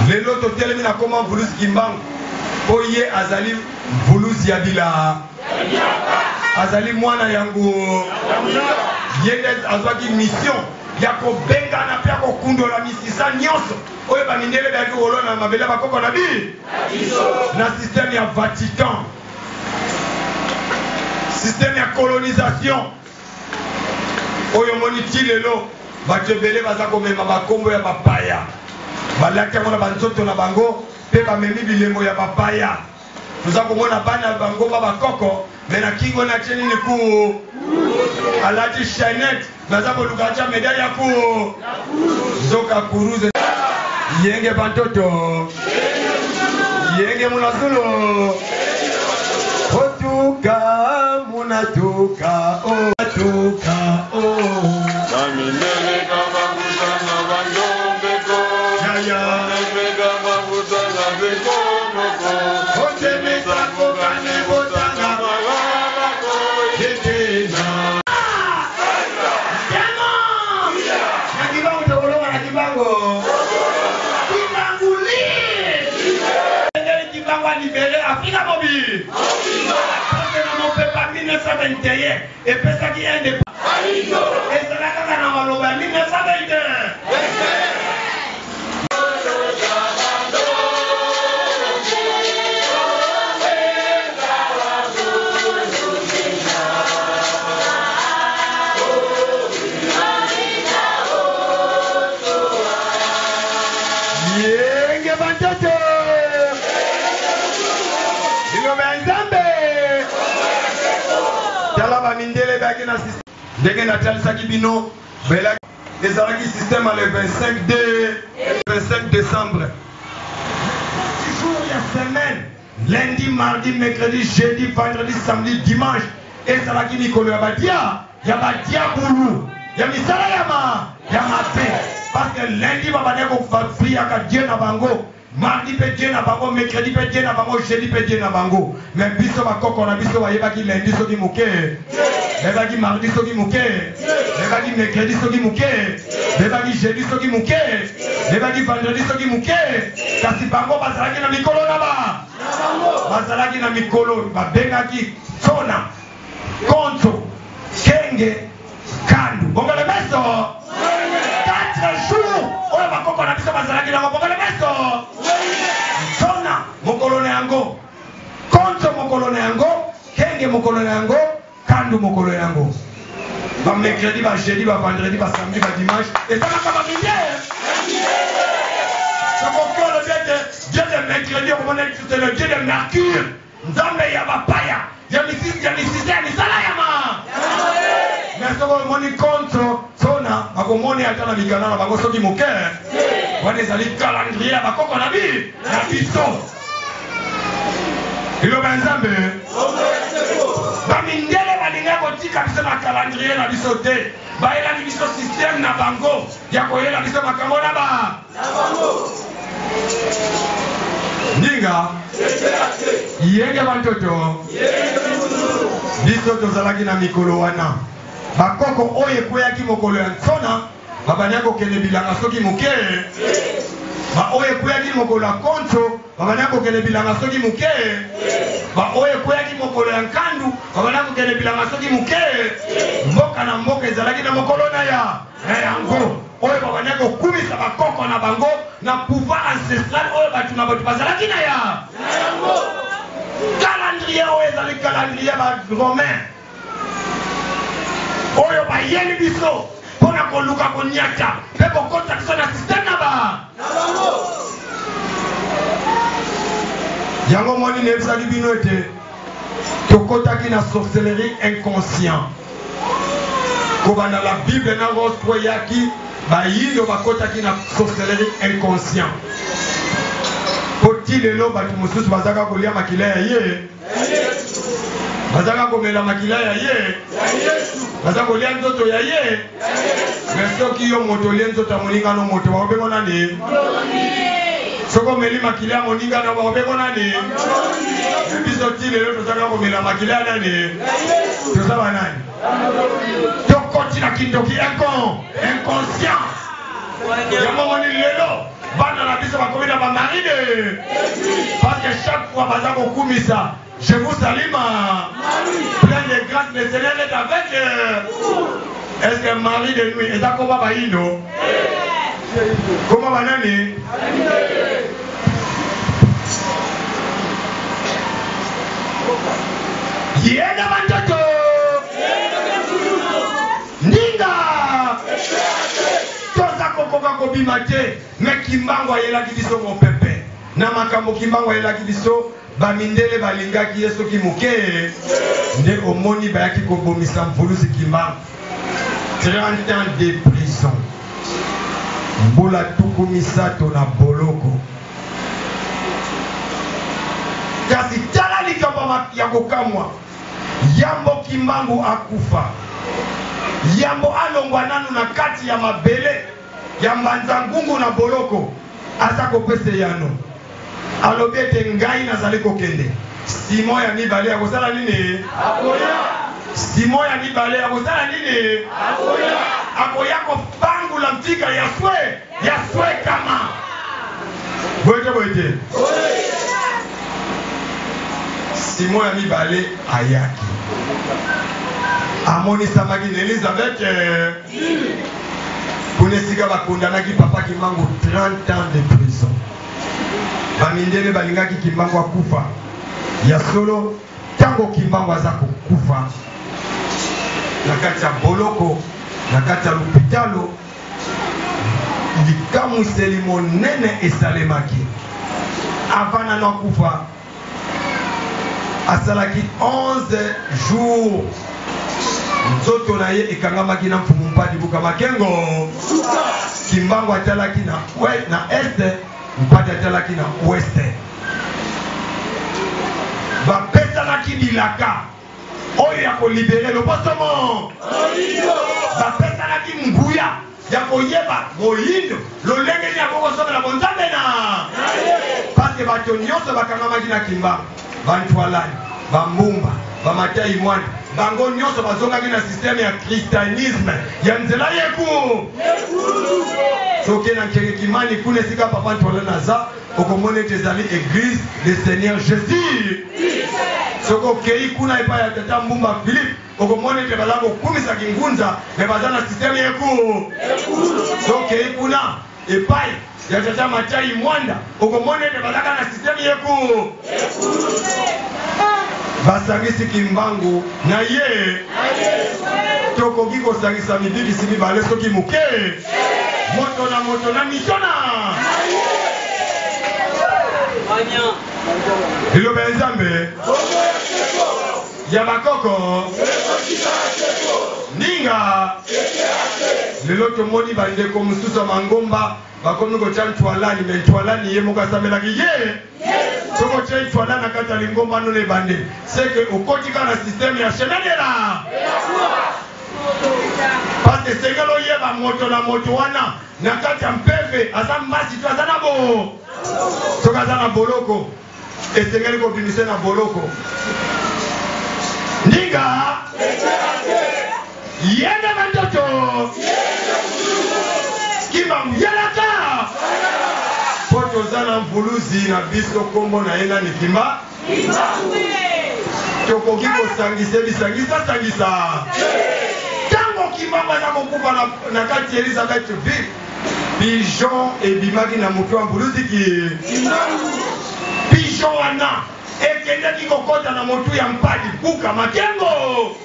Lelo totelemi na koma Mvuluzi Kimbangu mpo ye azali Mvuluzi ya bila, azali mwana ya ngu, ye nde azwaki mission ya kobengana mpe ya kokundola misisa nyonso oyo bamindele bayaki kolona na mabele ya bakoko na bi na système ya Vatican. Système ya colonisation oyo omoni ti lelo bato ebele baza komema bakombo ya bapaya, balati yango na banzoto na bango mpe bamemi bilembo ya bapaya. Toza komona bana ya bangomba bakoko me na kingo na tie nini ku alati chainette me aza koluka atya medaille ya ku nzoka kuruze yenge bantoto yenge munazulu otuka munatuka otuka o Bamindele kabakuta na bandombeko. Yaya. Bamindele kabakuta na bekonoko. Otemesa kokane botanga Magalako. Yetena. Na kibangu tokolonga na kibango. Kibanguli. Ndenge kibango a libéré Afrika mobi. Parce que na mopepa 1921 epesaki indépendance. Ezala kaka na maloba ya 1921. Yenge bantoto. Liloba ya Nzambe. Tala bamindele bayaki na système. Ndenge natalisaki bino belaki ezalaki système ya le 25 de 25 décembre. Jour ya semaine, lundi, mardi, mercredi, jeudi, vendredi, samedi, dimanche ezalaki mikolo ya badia ya badiabulu ya misala ya ma ya mabe, parce que lundi babandaki kopriaka Dieu na bango, mardi mpe Dieu na bango, mercredi mpe Dieu na bango, jeudi mpe Dieu na bango. Mais biso bakoko na biso bayebaki lundi soki moke, bayebaki mardi soki moke, bayebaki mercredi soki moke, bayebaki jeudi soki moke, bayebaki vendredi soki moke, kasi bango bazalaki na mikolo na ba bazalaki na mikolo babengaki tsona, konzo, kenge, kandu. Bongole meso 4 jours oyo bakoko na biso bazalaki nango. Bongole meso tsona mokolo na yango, konzo mokolo na yango, kenge mokolo na yango, kandu mokolo na yango. Ba mercredi, ba jeudi, ba vendredi, ba samedi, ba dimanche ezalaka ba mindele. Soki olobi ete Dieu de mercredi, okomona lisusu le Dieu de Mercure, Nzambe ya bapaya ya misisi ya misisa ya misala ya ma. Mais soki omoni konzo tsona, bakomoni ata na mikanda na bango soki moke wana ezali calendrier ya bakoko na bi na biso. Liloba ya Nzambe, bamindele balingai kotika biso na calendrier na biso te, bayelaki biso système na bango ya koyela biso makambo na ba ndinga yenge bantoto. Biso tozalaki na mikolo wana, bakoko oyo ekweyaki mokolo ya nsona babandaki kokende bilanga soki moke, ba oyo ekweyaki mokolo ya konso babandaki kokende bilanga soki moke, ba oyo ekweyaki mokolo ya nkandu babandaki kokende bilanga soki moke. Mboka na mboka ezalaki na mokolo na ya na yango oyo babandaki kokumisa bakoko na bango na pouvoir ancestral oyo bato na bato bazalaki na ya calendrier. Oyo ezali calendrier ba romain oyo bayeli biso mpona koluka konyata mpe kokota biso na système na ba yango. Moni nayebisaki bino ete tokotaki na sorcellerie inconscient kobanda la Bible na Rose po eyaki, bayindo bakotaki na sorcellerie inconscient po ti lelo bato mosusu bazaka kolia makila ya ye, bazaka komela makila ya ye, baza kolia nzoto ya ye. Mais soki yo moto olie nzoto ya moninga no moto, bakobengo nani? Soki omeli makila ya moninga na bakobengo nani? Biso ti lelo tozalaka komela makila ya nani? Toza banani? Tokoti na kindoki inconscient. Yango omoni lelo bana na biso bakomi na ba mari de parce que chaque fois baza kokumisa je vous salue ma plein de grâce, le Seigneur est avec. Est-ce que mari de nuit eza koma bayindo koma banani? Yenda bantoto ndinga toza kokoka kobima te. Me Kimbangu ayelaki biso mopepe na makambo. Kimbangu ayelaki biso, bamindele balingaki ye soki moke nde omoni bayaki kobomisa Mvuluzi Kimbangu. 30 ans de prison, mbula 30 na boloko. Kasi tala likambo ya kokamwa, yambo Kimbangu akufa, yambo alongwa nanu na kati ya mabele ya Mbanza Ngungu na boloko, aza kopesa eyano. Alobi ete ngai nazali kokende. Simon ya mibale akosala nini? Akoya. Simon ya mibale akosala nini? Akoya. Akoya kobangula mtika ya swe ya swekama. Boye te, boye te. Simon ya mibale ayaki, amonisamaki na Elizabeth kuna esika bakondanaki papa Kimbangu 30 ans de prison. Bamindele balingaki Kimbangu akufa. Ya solo, ntango Kimbangu aza kokufa na kati ya boloko, na kati ya lopitalo, likamwiseli monene esalemaki. Avant nano akufa, asalaki 11 jours nzoto na ye ekangamaki na Mfumu Mpadi Buka Makengo. Kimbangu atalaki na, na est, Mpadi atalaki na ouest. Bapesanaki bilaka oyo ya kolibere loposo mo, bapesanaki nguya ya koyeba moyindo lolenge nini akoki kosomela bonzambe na parce que bato nyonso bakangamaki na Kimbangu, Bantwalani, Bambumba, Bamatai Mwanda, bango nyonso bazongaki na système ya christianisme ya nzela yeku. Soki na Nkenge Kimani kuna esika papa Ntwalani aza, okomona ete ezali église le Seigneur Jésus. Soki okei kuna epai ya tata Mbumba Philippe, okomona ete baza kokumisa kingunza, me baza na système yeku. Soki okei kuna epai ya tata Matai Mwanda, okomona ete bazaka na système yeku. Basangisi Kimbangu na ye. Tokoki kosangisa mibikisi mibale soki moke, moto na moto na mission na liloba ya Nzambe ya bakoko ndinga. Lelo tomoni bandeko mosusu ya mangomba bakomi kotya ntwalani, me ntwalani ye moko asambelaki ye. Soki otye ntwalani na kati ya lingomba nono ebandeli, seke okoti kaka na systeme ya chemin de la parce que esengeli oyeba moto na moto wana na kati ya mpeve aza mbasi to aza na bo. Soki aza na boloko, esengeli kobimisa na boloko. Ndinga yenda bandoto Kimbangu yelaka po toza na mvuluzi na biso, kombo na ye nani? Kimba. Tokoki kosangisa bisangisa sangisa. Ntango Kimbangu aza kokufa na kati ya Elizabeth ville, pigeon ebimaki na motu ya mvuluzi ki pigeon wana ekendeki kokota na motu ya Mpadi Buka Makengo.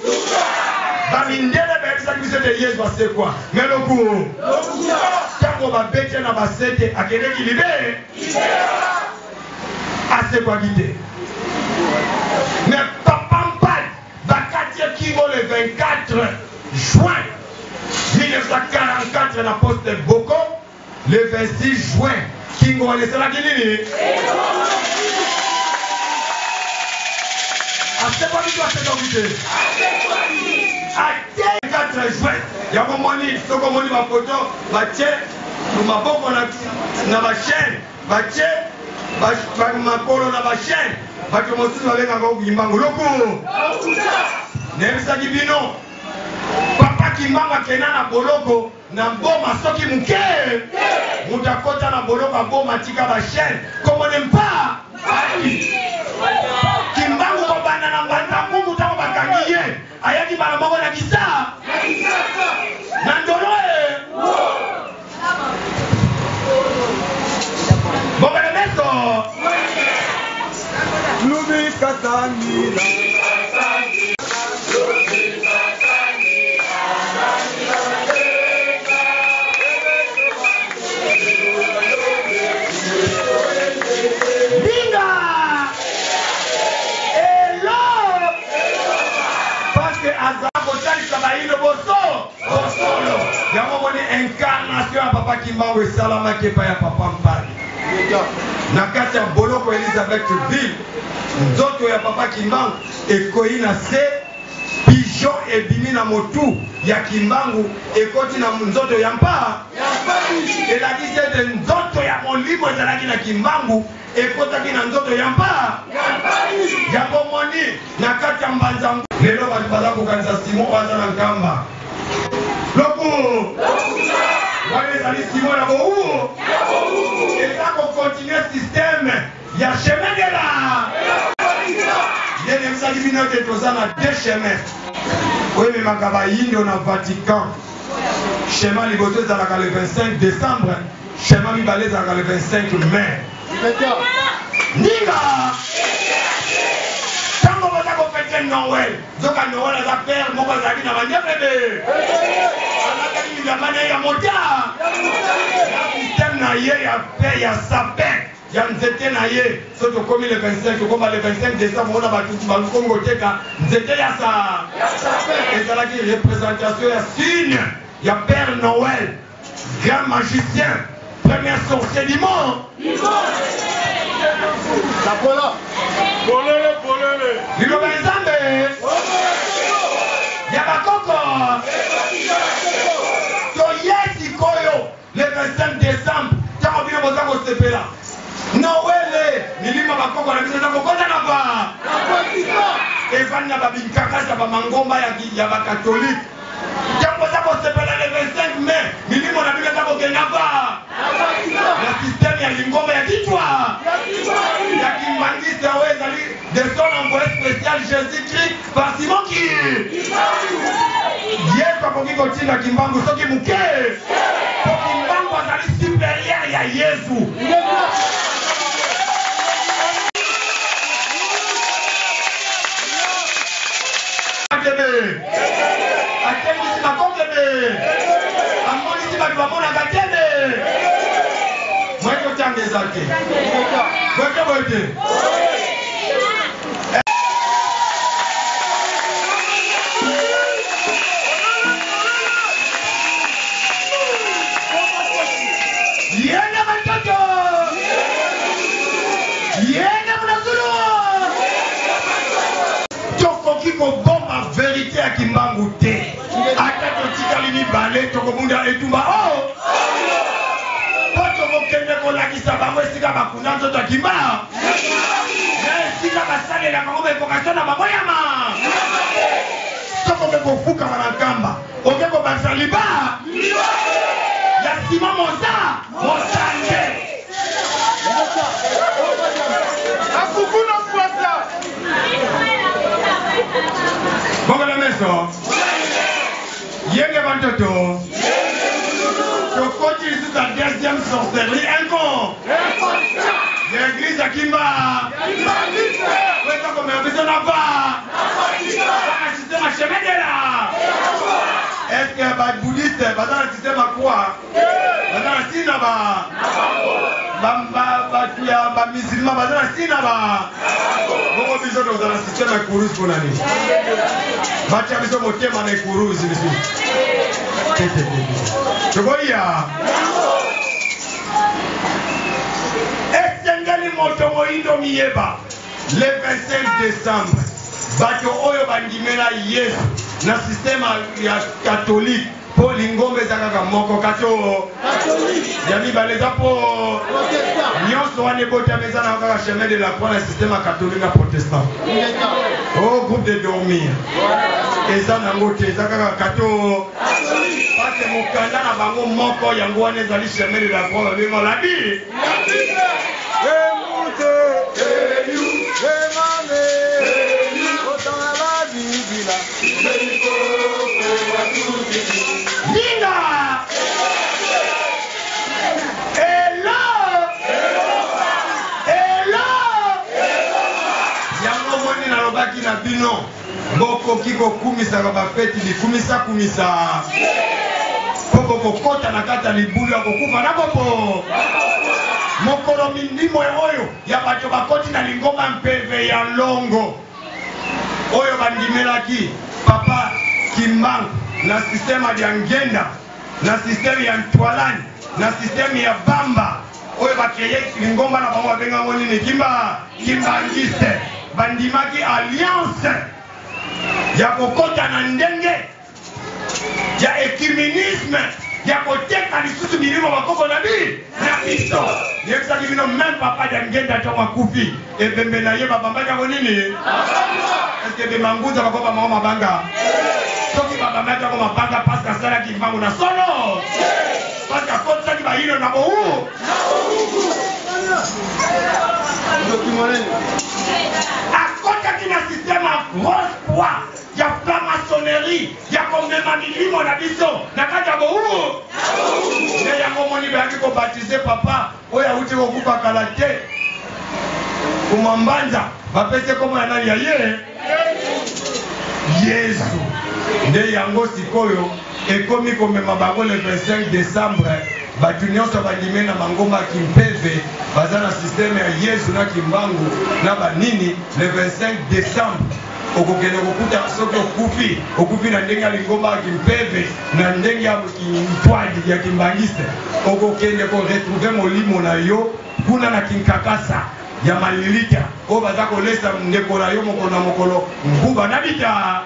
Bamindele bayebisaki biso ete Yesu asekwa, me loku ntango babeti na basete akendeki libe, asekwaki te. Me papa Mpadi bakati ye kingo le 24 juin 1944 na poste Boko. Le 26 juin kingo wana esalaki nini? Asekwaki to asekwaki te? Ate 4 juin yango moni, soki omoni bafoto batie maboko na ba chaine, batie makolo na ba chaine. Bato mosusu babengaka yango Kimbangu loku. Nayebisaki bino Papa Kimbangu akenda na boloko na Boma soki moke moto akota na boloko ya Boma atika ba chaine kombo ne mpa Mpaki. Kimbangu kobanda na Mbanza Ngungu tango bakangi ye ayaki mbala moko na kisa na ndolo e bokele meso Lubi Kasangila. Mbinga elo parce que aza kotalisa bayindo boso bosolo yango omoni incarnation ya Papa Kimbangu esalamaki epai ya Papa Mpadi na kati ya boloko Elizabethville. Nzoto ya Papa Kimbangu ekoyi na se, pigeon ebimi na motu ya Kimbangu ekoti na nzoto ya mpa, elakisi ete nzoto ya molimo ezalaki na Kimbangu ekotaki na nzoto ya mpa. Yango omoni na kati ya mbanza lelo bato baza kokanisa Simon oyo aza na Nkamba loku wana ezali Simon ya bowuo, eza kokontinue systeme ya chemin de la nde nayebisaki bino ete toza na deux chemin oyo ememaka bayindo na Vatican. Chemin liboso ezalaka le 25 décembre, chemin mibale ezalaka le 25 mai. Ndinga ntango baza kofete Noël, nzoka Noël aza père moko azalaki na bandiabebe, alataki bilamba na ye ya mota na système na ye ya pe ya sapin ya nzete na ye. Soki tokomi le 25, tokoma le 25 décembre, ona bato bakomi koteka nzete ya sa ezalaki représentation ya signe ya père Noël, grand magicien, premier sorcier du monde. Polele, polele. Liloba ya Nzambe ya bakoko toye sikoyo le 25 décembre, ntango bino boza kosepela Noele, milimo bakoko na biso eza kokota na ba evandi na babinkakasi ya bamangomba ya bakatolike. Ntango boza kosepela le 25 mai, milimo na bino eza kokenda ba na systeme ya lingomba ya kitwa ya kimbangiste oyo ezali de son envoyé spécial Jésus-Christ par Simon ki Yesu akoki kotinda Kimbangu soki moke, po Kimbangu azali supérieur ya Yesu. Akebe atembisi bakokebe amonisi bato bamonaka tebe moye kotanga eza te boye boye te. Yenda batoto, yenda munazulu, tokoki kobomba verite ya Kimbangu te. Ata totikali mibale, tokobunda etumba o po tokokende kolakisa bango esika bakunda nzoto ya Kimbangu na esika basalelaka yango baevocation na bango yama. Soki oke kofukama na Nkamba, oke kobakisa liba ya Simon Mosa Mosange. Akukuna pwasa. Bokela meso yenge bantoto, tokoti lisusu na deuxième sorcellerie incon ya église ya Kimba oyo eza komema biso na ba na système ya chemin de la. Est ce que ba bouddhiste baza na système ya croix? Baza na ntina ba bato ya bamusulman baza na ntina ba bongo. Biso toza na système ya kuruze mpona nini batia biso motema na ekuruze lisusu te te te? Tokoya esengeli moto moyindo miyeba le 25 décembre, bato oyo bandimela Yesu na système ya catholique. Mpo lingomba eza kaka moko, kato ya mibale eza mpo nyonso wana ebotami eza na kaka chemin de la croix na système ya catholique na protestant. O groupe de dormir eza nango te, eza kaka kato parce mokanda na bango moko yango wana ezali chemin de la croix babenga labi. Linga! Elo! Elo! Yango moni nalobaki na bino, bokoki kokumisaka bafeti bikumisakumisa mpo bokokota na kati ya libulu ya kokufa na bopo mokolo mindimo oyo ya bato bakoti na lingomba mpeve ya longo oyo bandimelaki papa Kimbangu na système ya Diangienda, na système ya Ntwalani, na système ya Bamba oyo ba cree lingomba na bango babenga yango nini Kimba Kimbangiste, bandimaki alliance ya kokota na ndenge ya ecumenisme ya koteka lisusu milimo bakoko na bi na biso. Nayebisaki bino meme papa Diangienda ntango akufi ebembe na ye babambaki yango nini? Eske ebembe ya ngunza bakobamba yango mabanga? Soki babambaki yango mabanga parce asalaki mbangu na solo, parce akotisaki bayino na bowu. Akotaki na système ya grosse poids ya franc-maçonnerie ya komema milimo na biso na kati ya bowu. Nde yango omoni bayaki kobatize papa oyo awuti kokufa kala te kumambanza, bapesi ye kombo ya nani? Ya ye Yesu. Nde yango sikoyo ekomi komema bango le 25 decembre, bato nyonso bandimi na mangomba ya kimpeve baza na systeme ya Yesu na Kimbangu na banini. Le 25 decembre okokende kokuta soki okufi, okufi na ndenge ya lingomba ya kimpeve, na ndenge ya kimpwadi ya kimbangiste, okokende ko retrouver molimo na yo kuna na Kinkakasa ya malilita oyo baza kolesa ndeko na yo mokolo na mokolo nguba na bita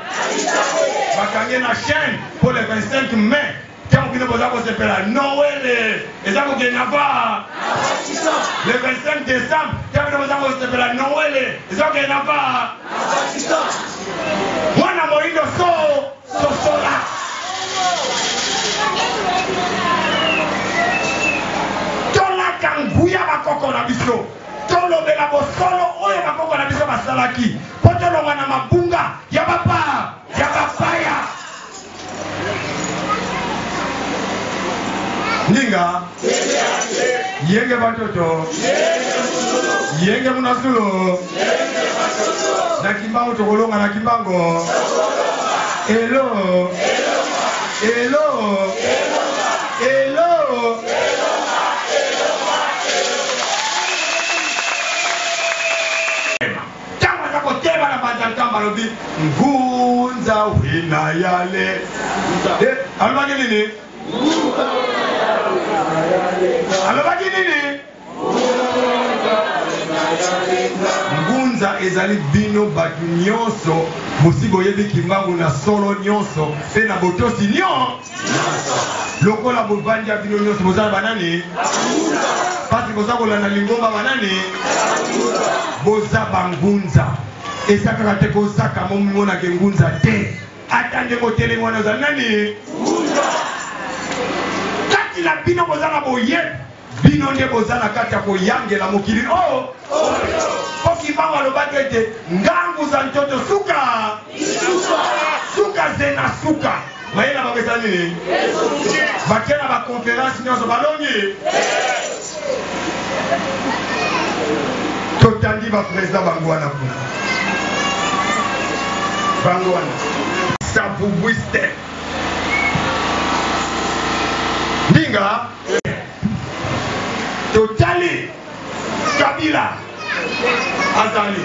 bakange na chaîne mpo le 25 mai ntango bino boza kosepela Noele eza kokende na va le 25 décembre ntango bino boza kosepela Noele eza kokende na va mwana moyindo so sosola tolata nguya bakoko na biso, tolobela bosolo oyo bakoko na biso basalaki mpo tolongwa na mabunga ya bapa ya bapaya. Ndinga yenge batoto yenge munasulu na Kimbangu tokolonga na Kimbangu elo elo elo. Ntango aza kotelema na mbanza nkamba alobi ngunza wina yale. Eh, alobaki nini? Alobaki nini? Ngunza ezali bino bato nyonso bosi boyebi Kimbangu na solo nyonso mpe na botosi nyonso lokola bovandi ya bino nyonso boza na banani pasi boza kolanda lingomba banani boza bangunza eza kaka te kozaka momimonaka engunza te ata ndenge otelemi wana ozali nani kati na bino boza na boyebi bino nde boza na kati ya koyangela mokili oyo mpo Kimbangu alobaki ete ngangu za ntoto suka suka zena suka mayele na bango eza nini batie na bakonferense nyonso balongi totandi bapresident bango wana kuna bango wana savubuiste ndinga totali Kabila azali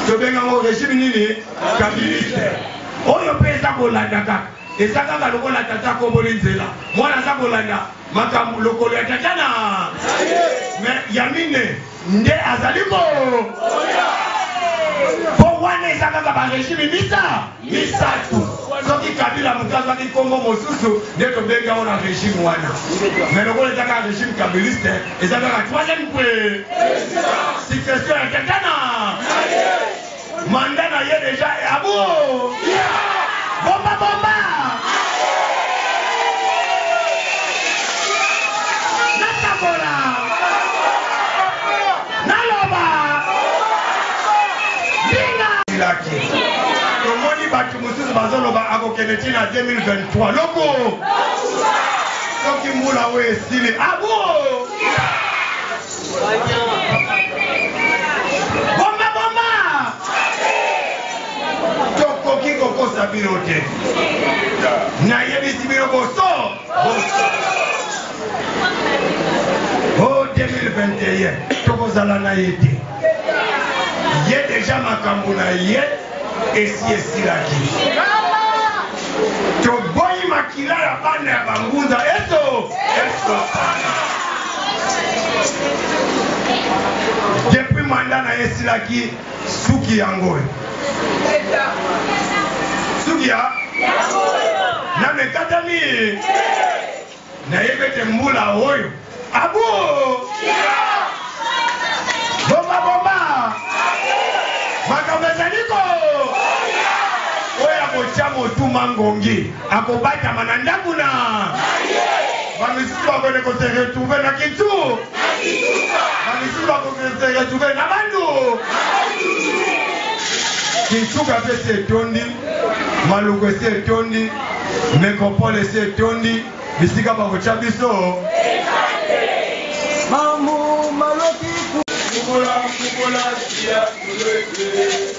tobenga ngo regime nini kabiliste oyo mpe eza kolanda kaka eza kaka lokola tata akomboli nzela mwana aza kolanda makambo lokolo ya tata na me ya mine nde azali ko mpo wana. eza kaka ba regime misa misatu. Soki Kabila moto azwaki nkombo mosusu nde tobengi yango na regime wana, mais lokola eza kaka regime kabiliste, eza kaka troisième pre succession ya tata na mandat na ye deja abu bomba bomba nasakola naloba ndinga laki tomoni bato mosusu bazoloba akokende ti na 2023 loko soki mbula oyo esili abu Bomba bomba! Tokoki kokosa bino te. Nayebisi bino boso boso. O 2021 tokozala na ye te. Ye deja makambo na ye esi esilaki. Toboyi makila ya bana ya bangunza eso esopana. Depuis mandat na ye esilaki suki yango oyo. Suki ya nano ekatami. Nayebi ete mbula oyo abu bomba bomba makambo ezali ko oyo akotya motu mangongi akobatama na ndako na bamisusu bakende kose retrouve na kintu bamisusu bakokende se retrouve na bandu kinsuka mpe esi etondi maluku esi etondi Metropole esi etondi bisika bakotya biso. Mamu maloki Kubola kubola tia tuleke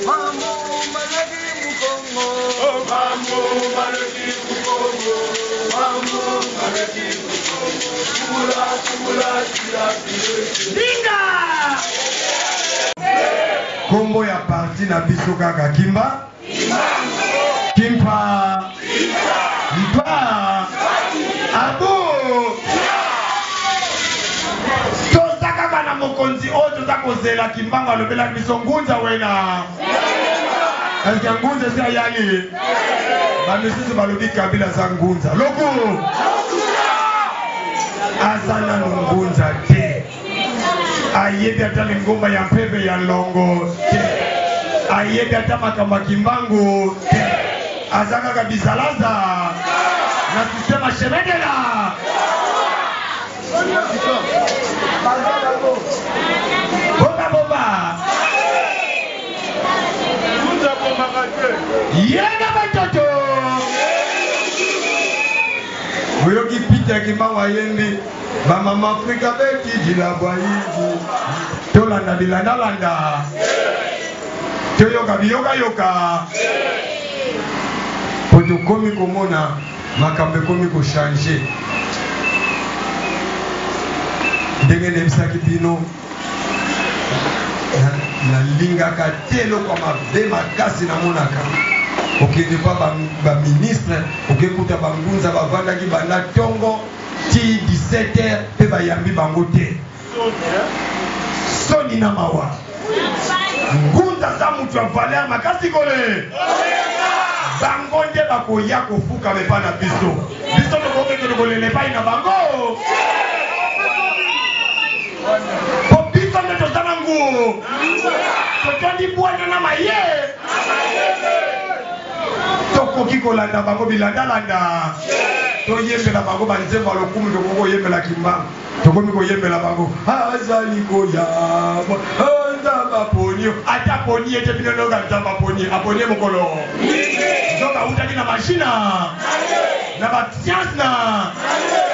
Mamu maloki mukongo Oh mamu maloki mukongo Mamu maloki mukongo Kubola kubola tia tuleke Dinga! Kombo ya parti na biso kaka Kimba Kimpa Mpa Abu toza kaka na mokonzi oyo toza kozela Kimbangu alobelaki biso ngunza wena eske ngunza esi ayali bamisusu balobi Kabila aza ngunza loku aza nanu ngunza te Ayebi ata lingomba ya mpeve ya longo te. Ayebi ata makambo ya Kimbangu te. Aza kaka bizalaza na système ya chemin de la bomba bomba. Yena batoto. Oyoki Peter Kimbangu ayembi Ba mama Afrika beti dila bwaidi tolanda bilandalanda toyoka biyokayoka po tokomi komona makambo ekomi kochange ndenge nayebisaki bino nalingaka te eloko ya mabe makasi namonaka okende pa baministre okekuta bangunza bavandaki banda ntongo ti 17 heures mpe bayambi bango te. Soni na mawa. Ngunza aza mutu ya valeur makasi kole. Bango nde bakoya kofukama epai na biso. Biso tokokende kolela epai na bango. Po biso nde toza na ngu. Totondi bwanya na maye. Tokoki kolanda bango bilandalanda, toyembela bango banzembo ya lokumu, tokoki koyembela Kimbangu, tokomi koyembela bango azali koya Nzambe aponi yo, ata aponi ye te, bino noyoka Nzambe aponi ye, aponi ye mokolo nzoka awutaki na machine na ba science na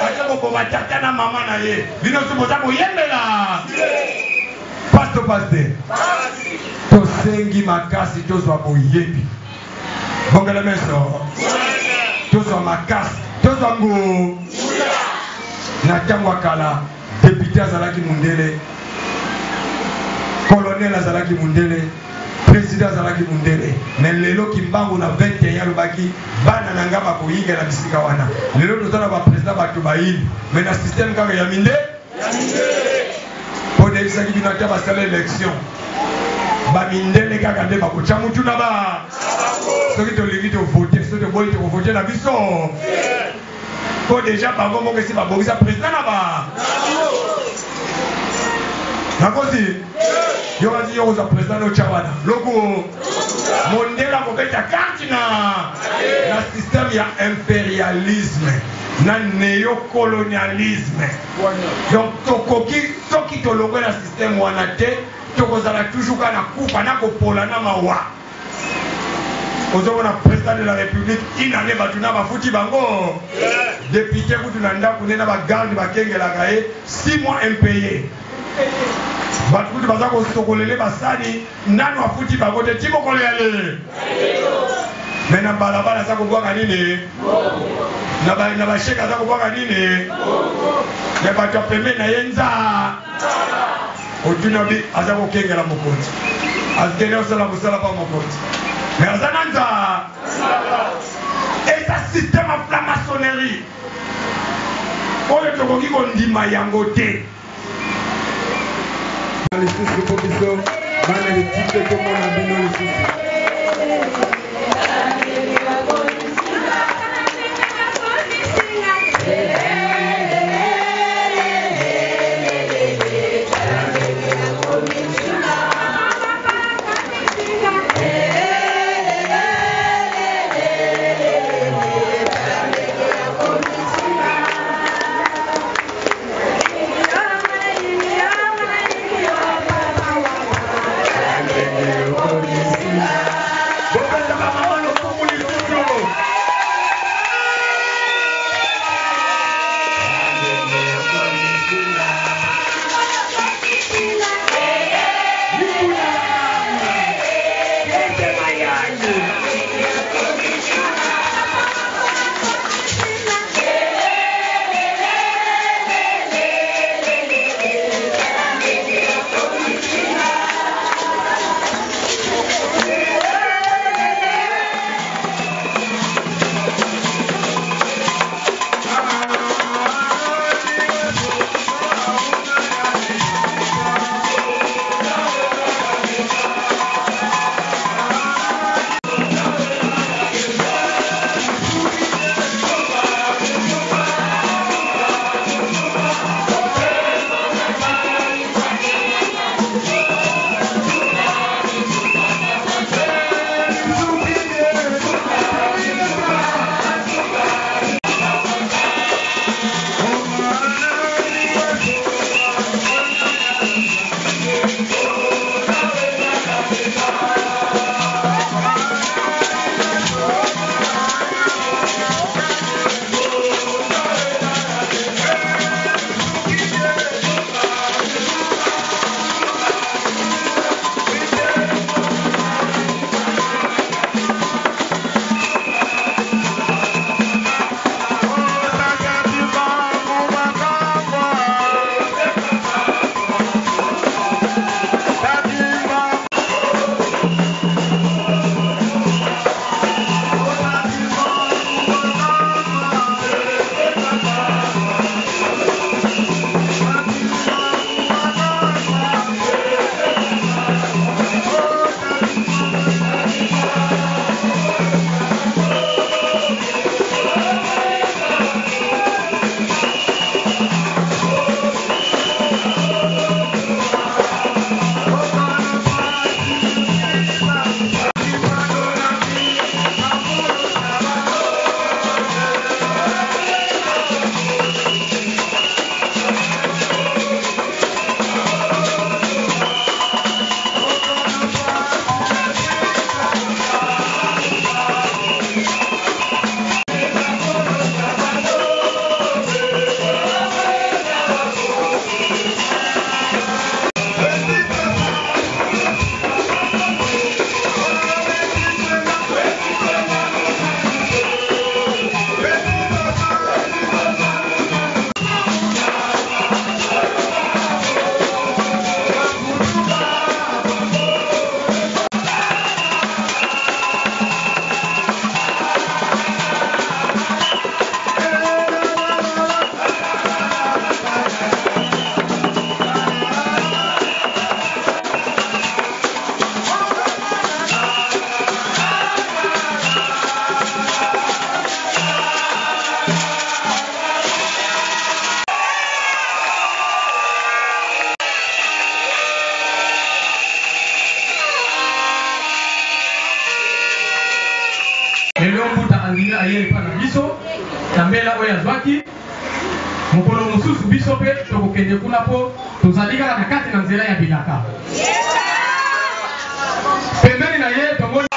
ake koboma tata na mama na ye, bino so boza koyembela Pasi to pasi te? Tosengi makasi tozwa boyebi. Bongela meso. Tozwa makasi, tozwa ngu. Na ntango ya kala, depute azalaki mundele, colonel azalaki mundele, president azalaki mundele. Mais lelo Kimbangu na 21 alobaki bana na nga bakoyingela bisika wana. Lelo toza na ba president bato bayini, mais na système kaka ya minde. Mpo nayebisaki bino ata basala election Ba mindele kaka nde bakotya mutu na ba soki tolingi tovote, soki toboyi tokovote na biso mpo deja bango moko esi babongisa president na ba nakosi yo kasi yo kozwa president notya wana loko mondele akobeta karte na na système ya imperialisme na neocolonialisme. Donc tokoki soki tolongwe na système wana te, tokozala toujours kaka na kufa na kopola na mawa. Ozomona president de la république inane bato na bafuti bango député kutu na ndako nde na bagarde bakengelaka ye 6 mois impayé, bato kutu baza kosokolele basani, nanu afuti bango te ti mokolo ya le me na balabala aza kobwaka nini na basheke, aza kobwaka nini ya bato ya pembeni na ye nzaa. Otuna bi aza kokengela mokonzi, akende osala mosala mpa mokonzi, me aza na nzaa. Eza système ya franc-maçonnerie oyo tokoki kondima yango te. Lisusu mpo biso bana litike tomona bino lisusu. Bopesa bamama lokumu lisusu. Libula ete mayani. andimi aye epai na biso na mbela oyo azwaki. Mokolo mosusu biso mpe tokokende kuna mpo tozali kaka na kati na nzela ya bilaka. Pembeni na ye tomoni.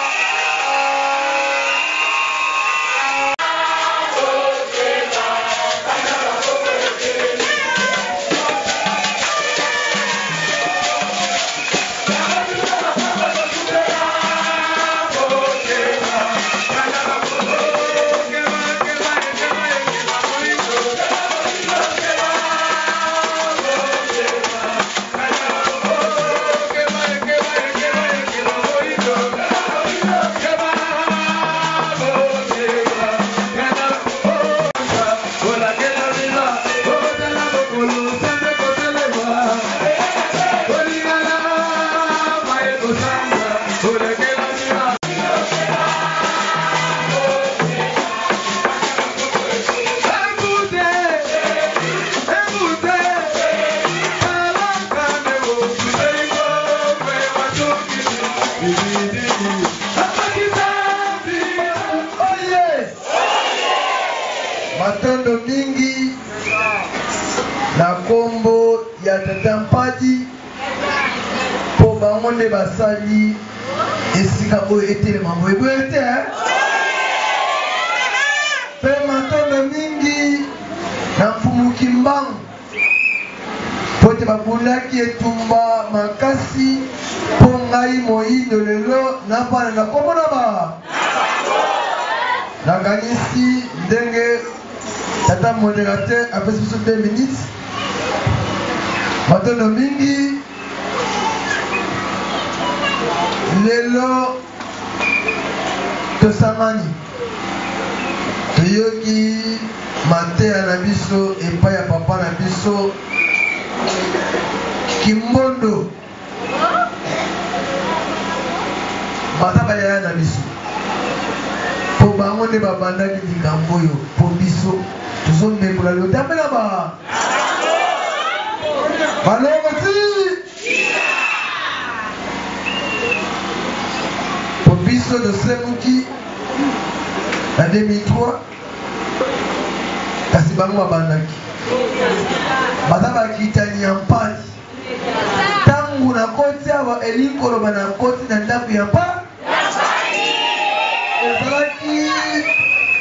Matondo mingi na kombo ya tata Mpadi mpo bango nde basali esika oyo etelema boye boye te eh? Mpe matondo mingi na Mfumu Kimbangu mpo ete babundaki etumba makasi mpo ngai moyindo lelo nafanda na kombo na ba Nakanisi ndenge tata moderateur apesi biso 2 minutes. Matondo mingi. Lelo tosangani toyoki mateya na biso epai ya papa na biso Kimbondo. Baza ba yaya na biso po bango nde babandaki likambo oyo po biso tozo mekola lotambe na ba balongo ti po biso tosemuki na 2003 kasi bango babandaki baza bakitani ya mpasi. Tango nakoti awa elingi koloba nakoti na ndako ya mpa ezalaki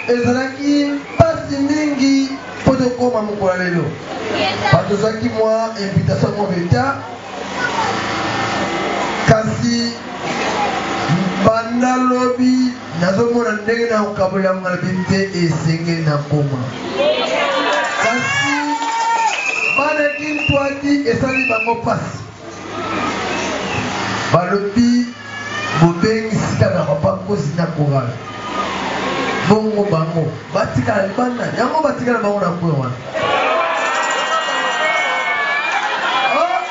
ezalaki mpasi mingi mpo tokoma mokolo ya lelo. Bato tozwaki mwa invitation mwa beta kasi banda lobi nazomona ndenge na kokabola yango na bino te esengeli na koma kasi bana kintwadi esali bango mpasi balobi bobengisi kaka papa nkosi na chorale bongo bango batikala libanda yango batikala bango na coin wana oh!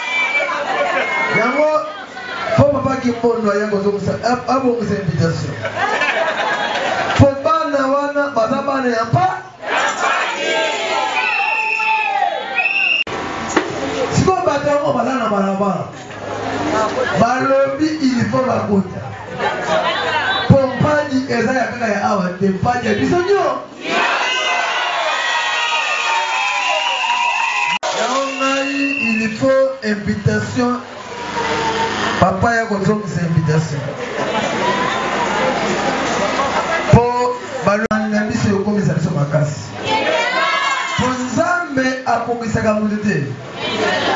yango Fo papa kimbondo aya kozongisa abongisa invitation fo bana wana baza bana ya mpa sikoyo bato yango baza na balabala balobi il faut bakota po mpadi eza ya kaka ya awa te mpadi ya biso nyo yango ngai il faut invitation Papa ya kozongisa invitation po balongi na biso ekomisa biso makasi po Nzambe akokisaka moto te.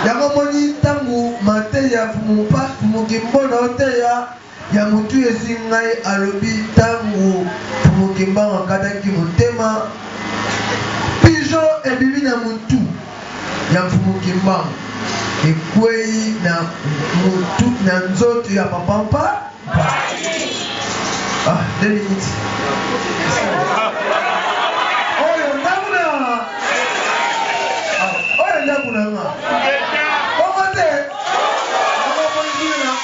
Yango moni ntango mateya Mfumu Kimbondo oteya ya motu ezwi ngai alobi ntango Mfumu Kimbangu akataki motema pigeon ebimi na motu ya Mfumu Kimbangu ekweyi na mutu na nzoto ya papa mpa ah 2 minutes oyo ndako na ah, oyo ndako na nga bongo te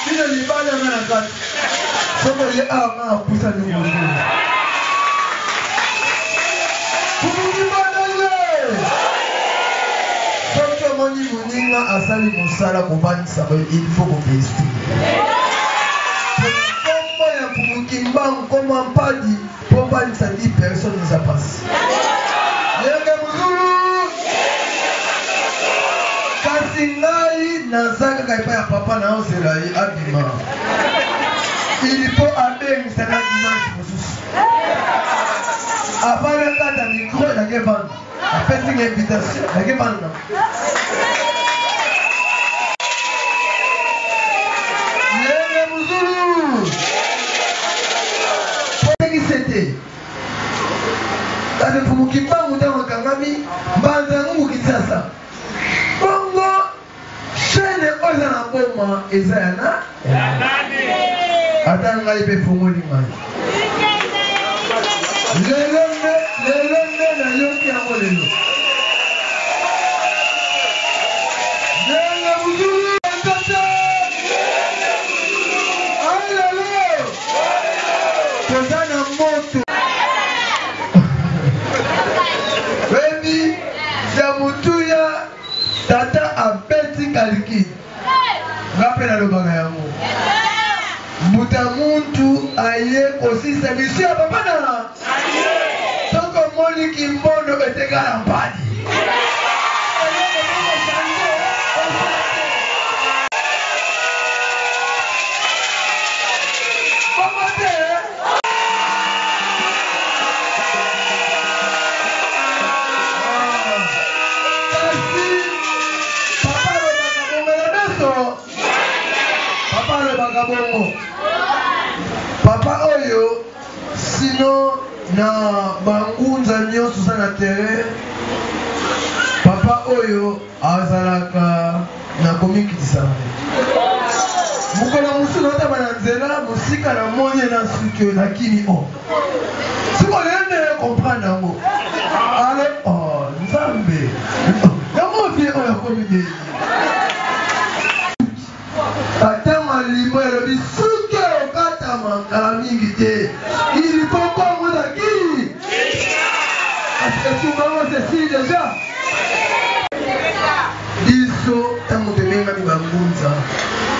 bino libala nga na kati soki oye awa nga napusani kozonga Soki omoni moninga asali mosala kovandisa boye il faut ko feliciter ye. Kombo ya Mfumu Kimbangu kombo ya Mpadi po Mpadi ça dit. 10 personnes eza pasi. Yenge muzulu! Kasi ngai naza kaka epai ya papa na ozela ye abima. Il faut abengisa nga dimanche mosusu. Avant nakata micro nake vanda. Apesi nga invitation nake vanda. Yenge muzulu! Polekise te. Kasi Mfumu Kimbangu ntango akangami, Mbanza Ngungu Kinshasa. Bongo chaine oyo eza na Boma eza ya na? Ata ngai mpe efongoli ngai. Lelo nde lelo nde nayoki yango lelo. Yenge Muzulu Nzambe! Alelo! Toza na moto. Oyebi ya motuya tata abeti kaliki nga mpe nalobaka yango mbuta muntu aye kosisa misu ya papa na soki omoni kimbondo etekala mpadi. Eloko moko change eza te. Bongo te. Kasi papa alobaka bongo na biso. Papa alobaka bongo. Papa oyo Sinon na ba ngunza nionso oza na terrain papa oyo azalaka na komikitisa na ye. Mokolo mosusu naotama na nzela mosika na moni ye na suki oyo na kimi oh. Sikoyo lelo nde na comprendre yango. Ale oh Nzambe. Yango vie oyo akomi ndenge. Ata malimo elobi suki ekokatama kala mingi te. Il faut Congo na ki kasi etumba yango sesili deja. Biso ntango tobengami bangunza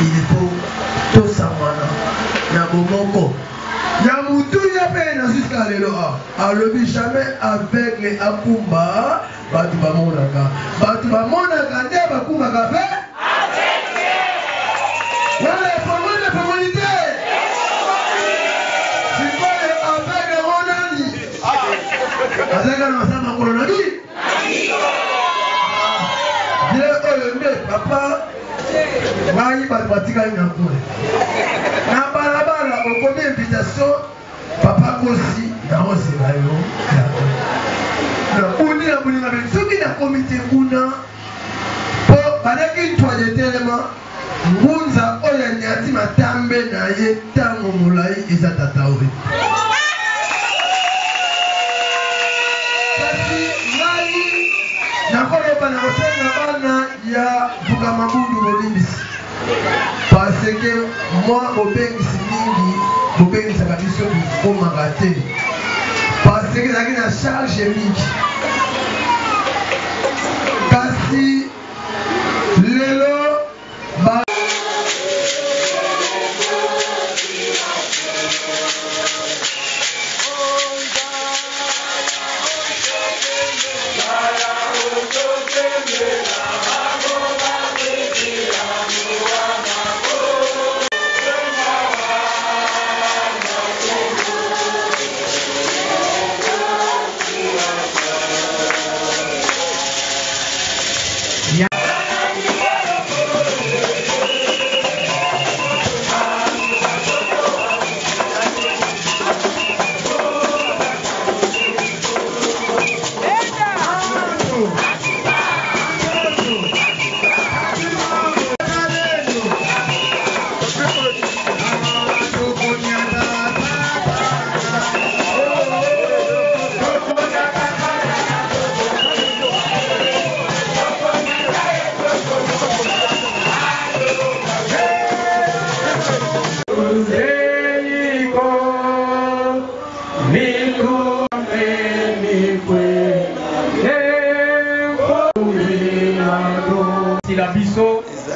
il faut tosangana na bomoko ya motuya mpe na jusqu'à lelo alobi jamais aveugle akumba Batu bamonaka, batu bamonaka nde bakumbaka pe wana efongoli efongoli te. Sikoyo aveugle yango nani azalaki na masala makolo na bi ye oyo nde papa ngai bato batikali na coin na balabala okomi invitation. Papa kosi naozela yo yango nabundi na bolinga me soki nakomi te kuna po bandaki ntwadi etelema ngunza oyo anyati matambe na ye ntango molai eza tata oyo kasi ngai nakoloba na kosenga bana ya mbuka mabundu bolimbisi. Parce que mwa bobengisi mingi bobengisaka biso tokomaka te parce que ezalaki na charge mingi kasi lelo ba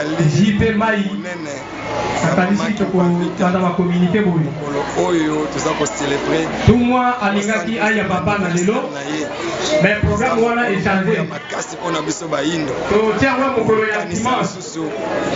Ezali JP Mai monene ya nakanisi Mama tokolanda Kimpa bacommunike boye. Mokolo oyo toza kocelebre Tumwa alingaki ayamba bana lelo, na ye mais programme wana echange. Ya makasi mpona biso bayindo. Totia yango mokolo ya Kanisa dimanche. lisusu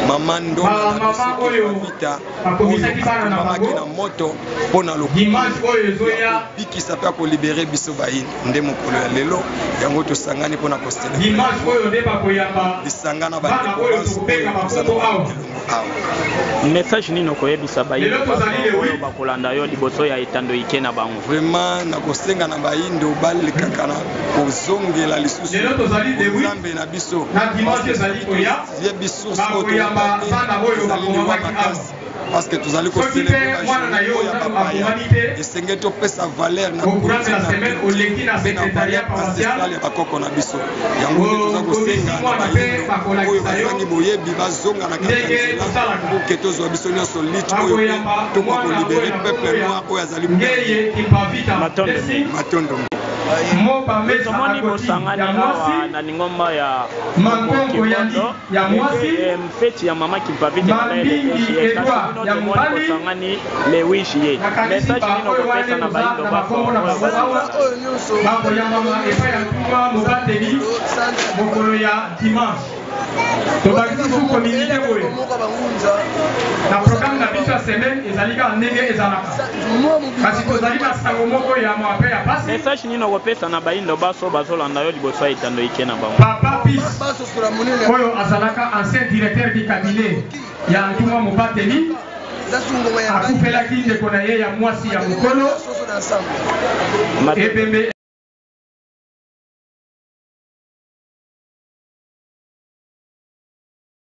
mama Ndona Ba na mama biso oyo Kimpa bakomisaki bana na atumbamaki bango. na moto mpona Dimanche oyo ezoya, kobikisa mpe akolibere biso bayindo. Nde mokolo ya lelo yango tosangani mpona kocelebre dimanche oyo nde bakoyamba lisanga na bana bandeko oyo banso tokobenga oyo toza na bakombo awa. elongo awa. Message nini okoyebisa bayindo Lelo tozali le oyo 8. bakolanda yo liboso ya etando ike na bango? Vraiment, nakosenga na bayindo balekaka na kozongela lisusu Lelo tozali le 8. Nzambe na biso. Na dimanche ezali koya, yebi source oyo bakoyamba towutaki, bana oyo ezali liwa bakomamaki awa. makasi parce que tozali Soki mpe kocelebre mwana na yo bajournée oyo ya nanu bapaya. akomami te, Esengeli topesa valeur na au courant de la culture na semaine, culture oleki na mpe na secrétariat valeur paroissial, ancestrale ya bakoko na biso. Yango nde toza okomisi kosenga na mwana mpe bayindo oyo bakolakisa yo bazangi boyebi bazonga na kati ya ndenge nzela tosalaka. pour ke tozwa biso nyonso lutte oyo mpe Bakoyamba tokoka mwana oyo kolibere na peuple kombo ya noir oyo azali Ngeye Kimpavita Matondo. Blessing. Matondo. Mo bamesa Tomoni akoti bosangani ya awa mwasi, na lingomba ya Mankongo ya Kimbondo, ya mwasi, ete, feti ya mama Kimpavita Mambingi Edouard ya mobali, bosangani le 8 juillet. Nakanisi Message ba nini oyo wana okopesa na toza bayindo na baso bakombo na oyo bango awa, Oyo nyonso bakoyambama epai ya ntuma mobateli mokolo ya dimanche. Tobakisi su communauté boye moko bangunza na programme na biso ya semaine ezali kaka ndenge ezalaka, kasi tozali na sango moko ya mwa pe ya pasi. Message nini okopesa na bayindo baso bazolanda yo liboso ya etando ike na bango? Papa Pis basosola monene oyo azalaka ancien directeur du cabinet ya ntuma mobateli eza sungonga ya akufelaki ndeko na ye ya mwasi ya mokolo soso na ensemble. Ebembe.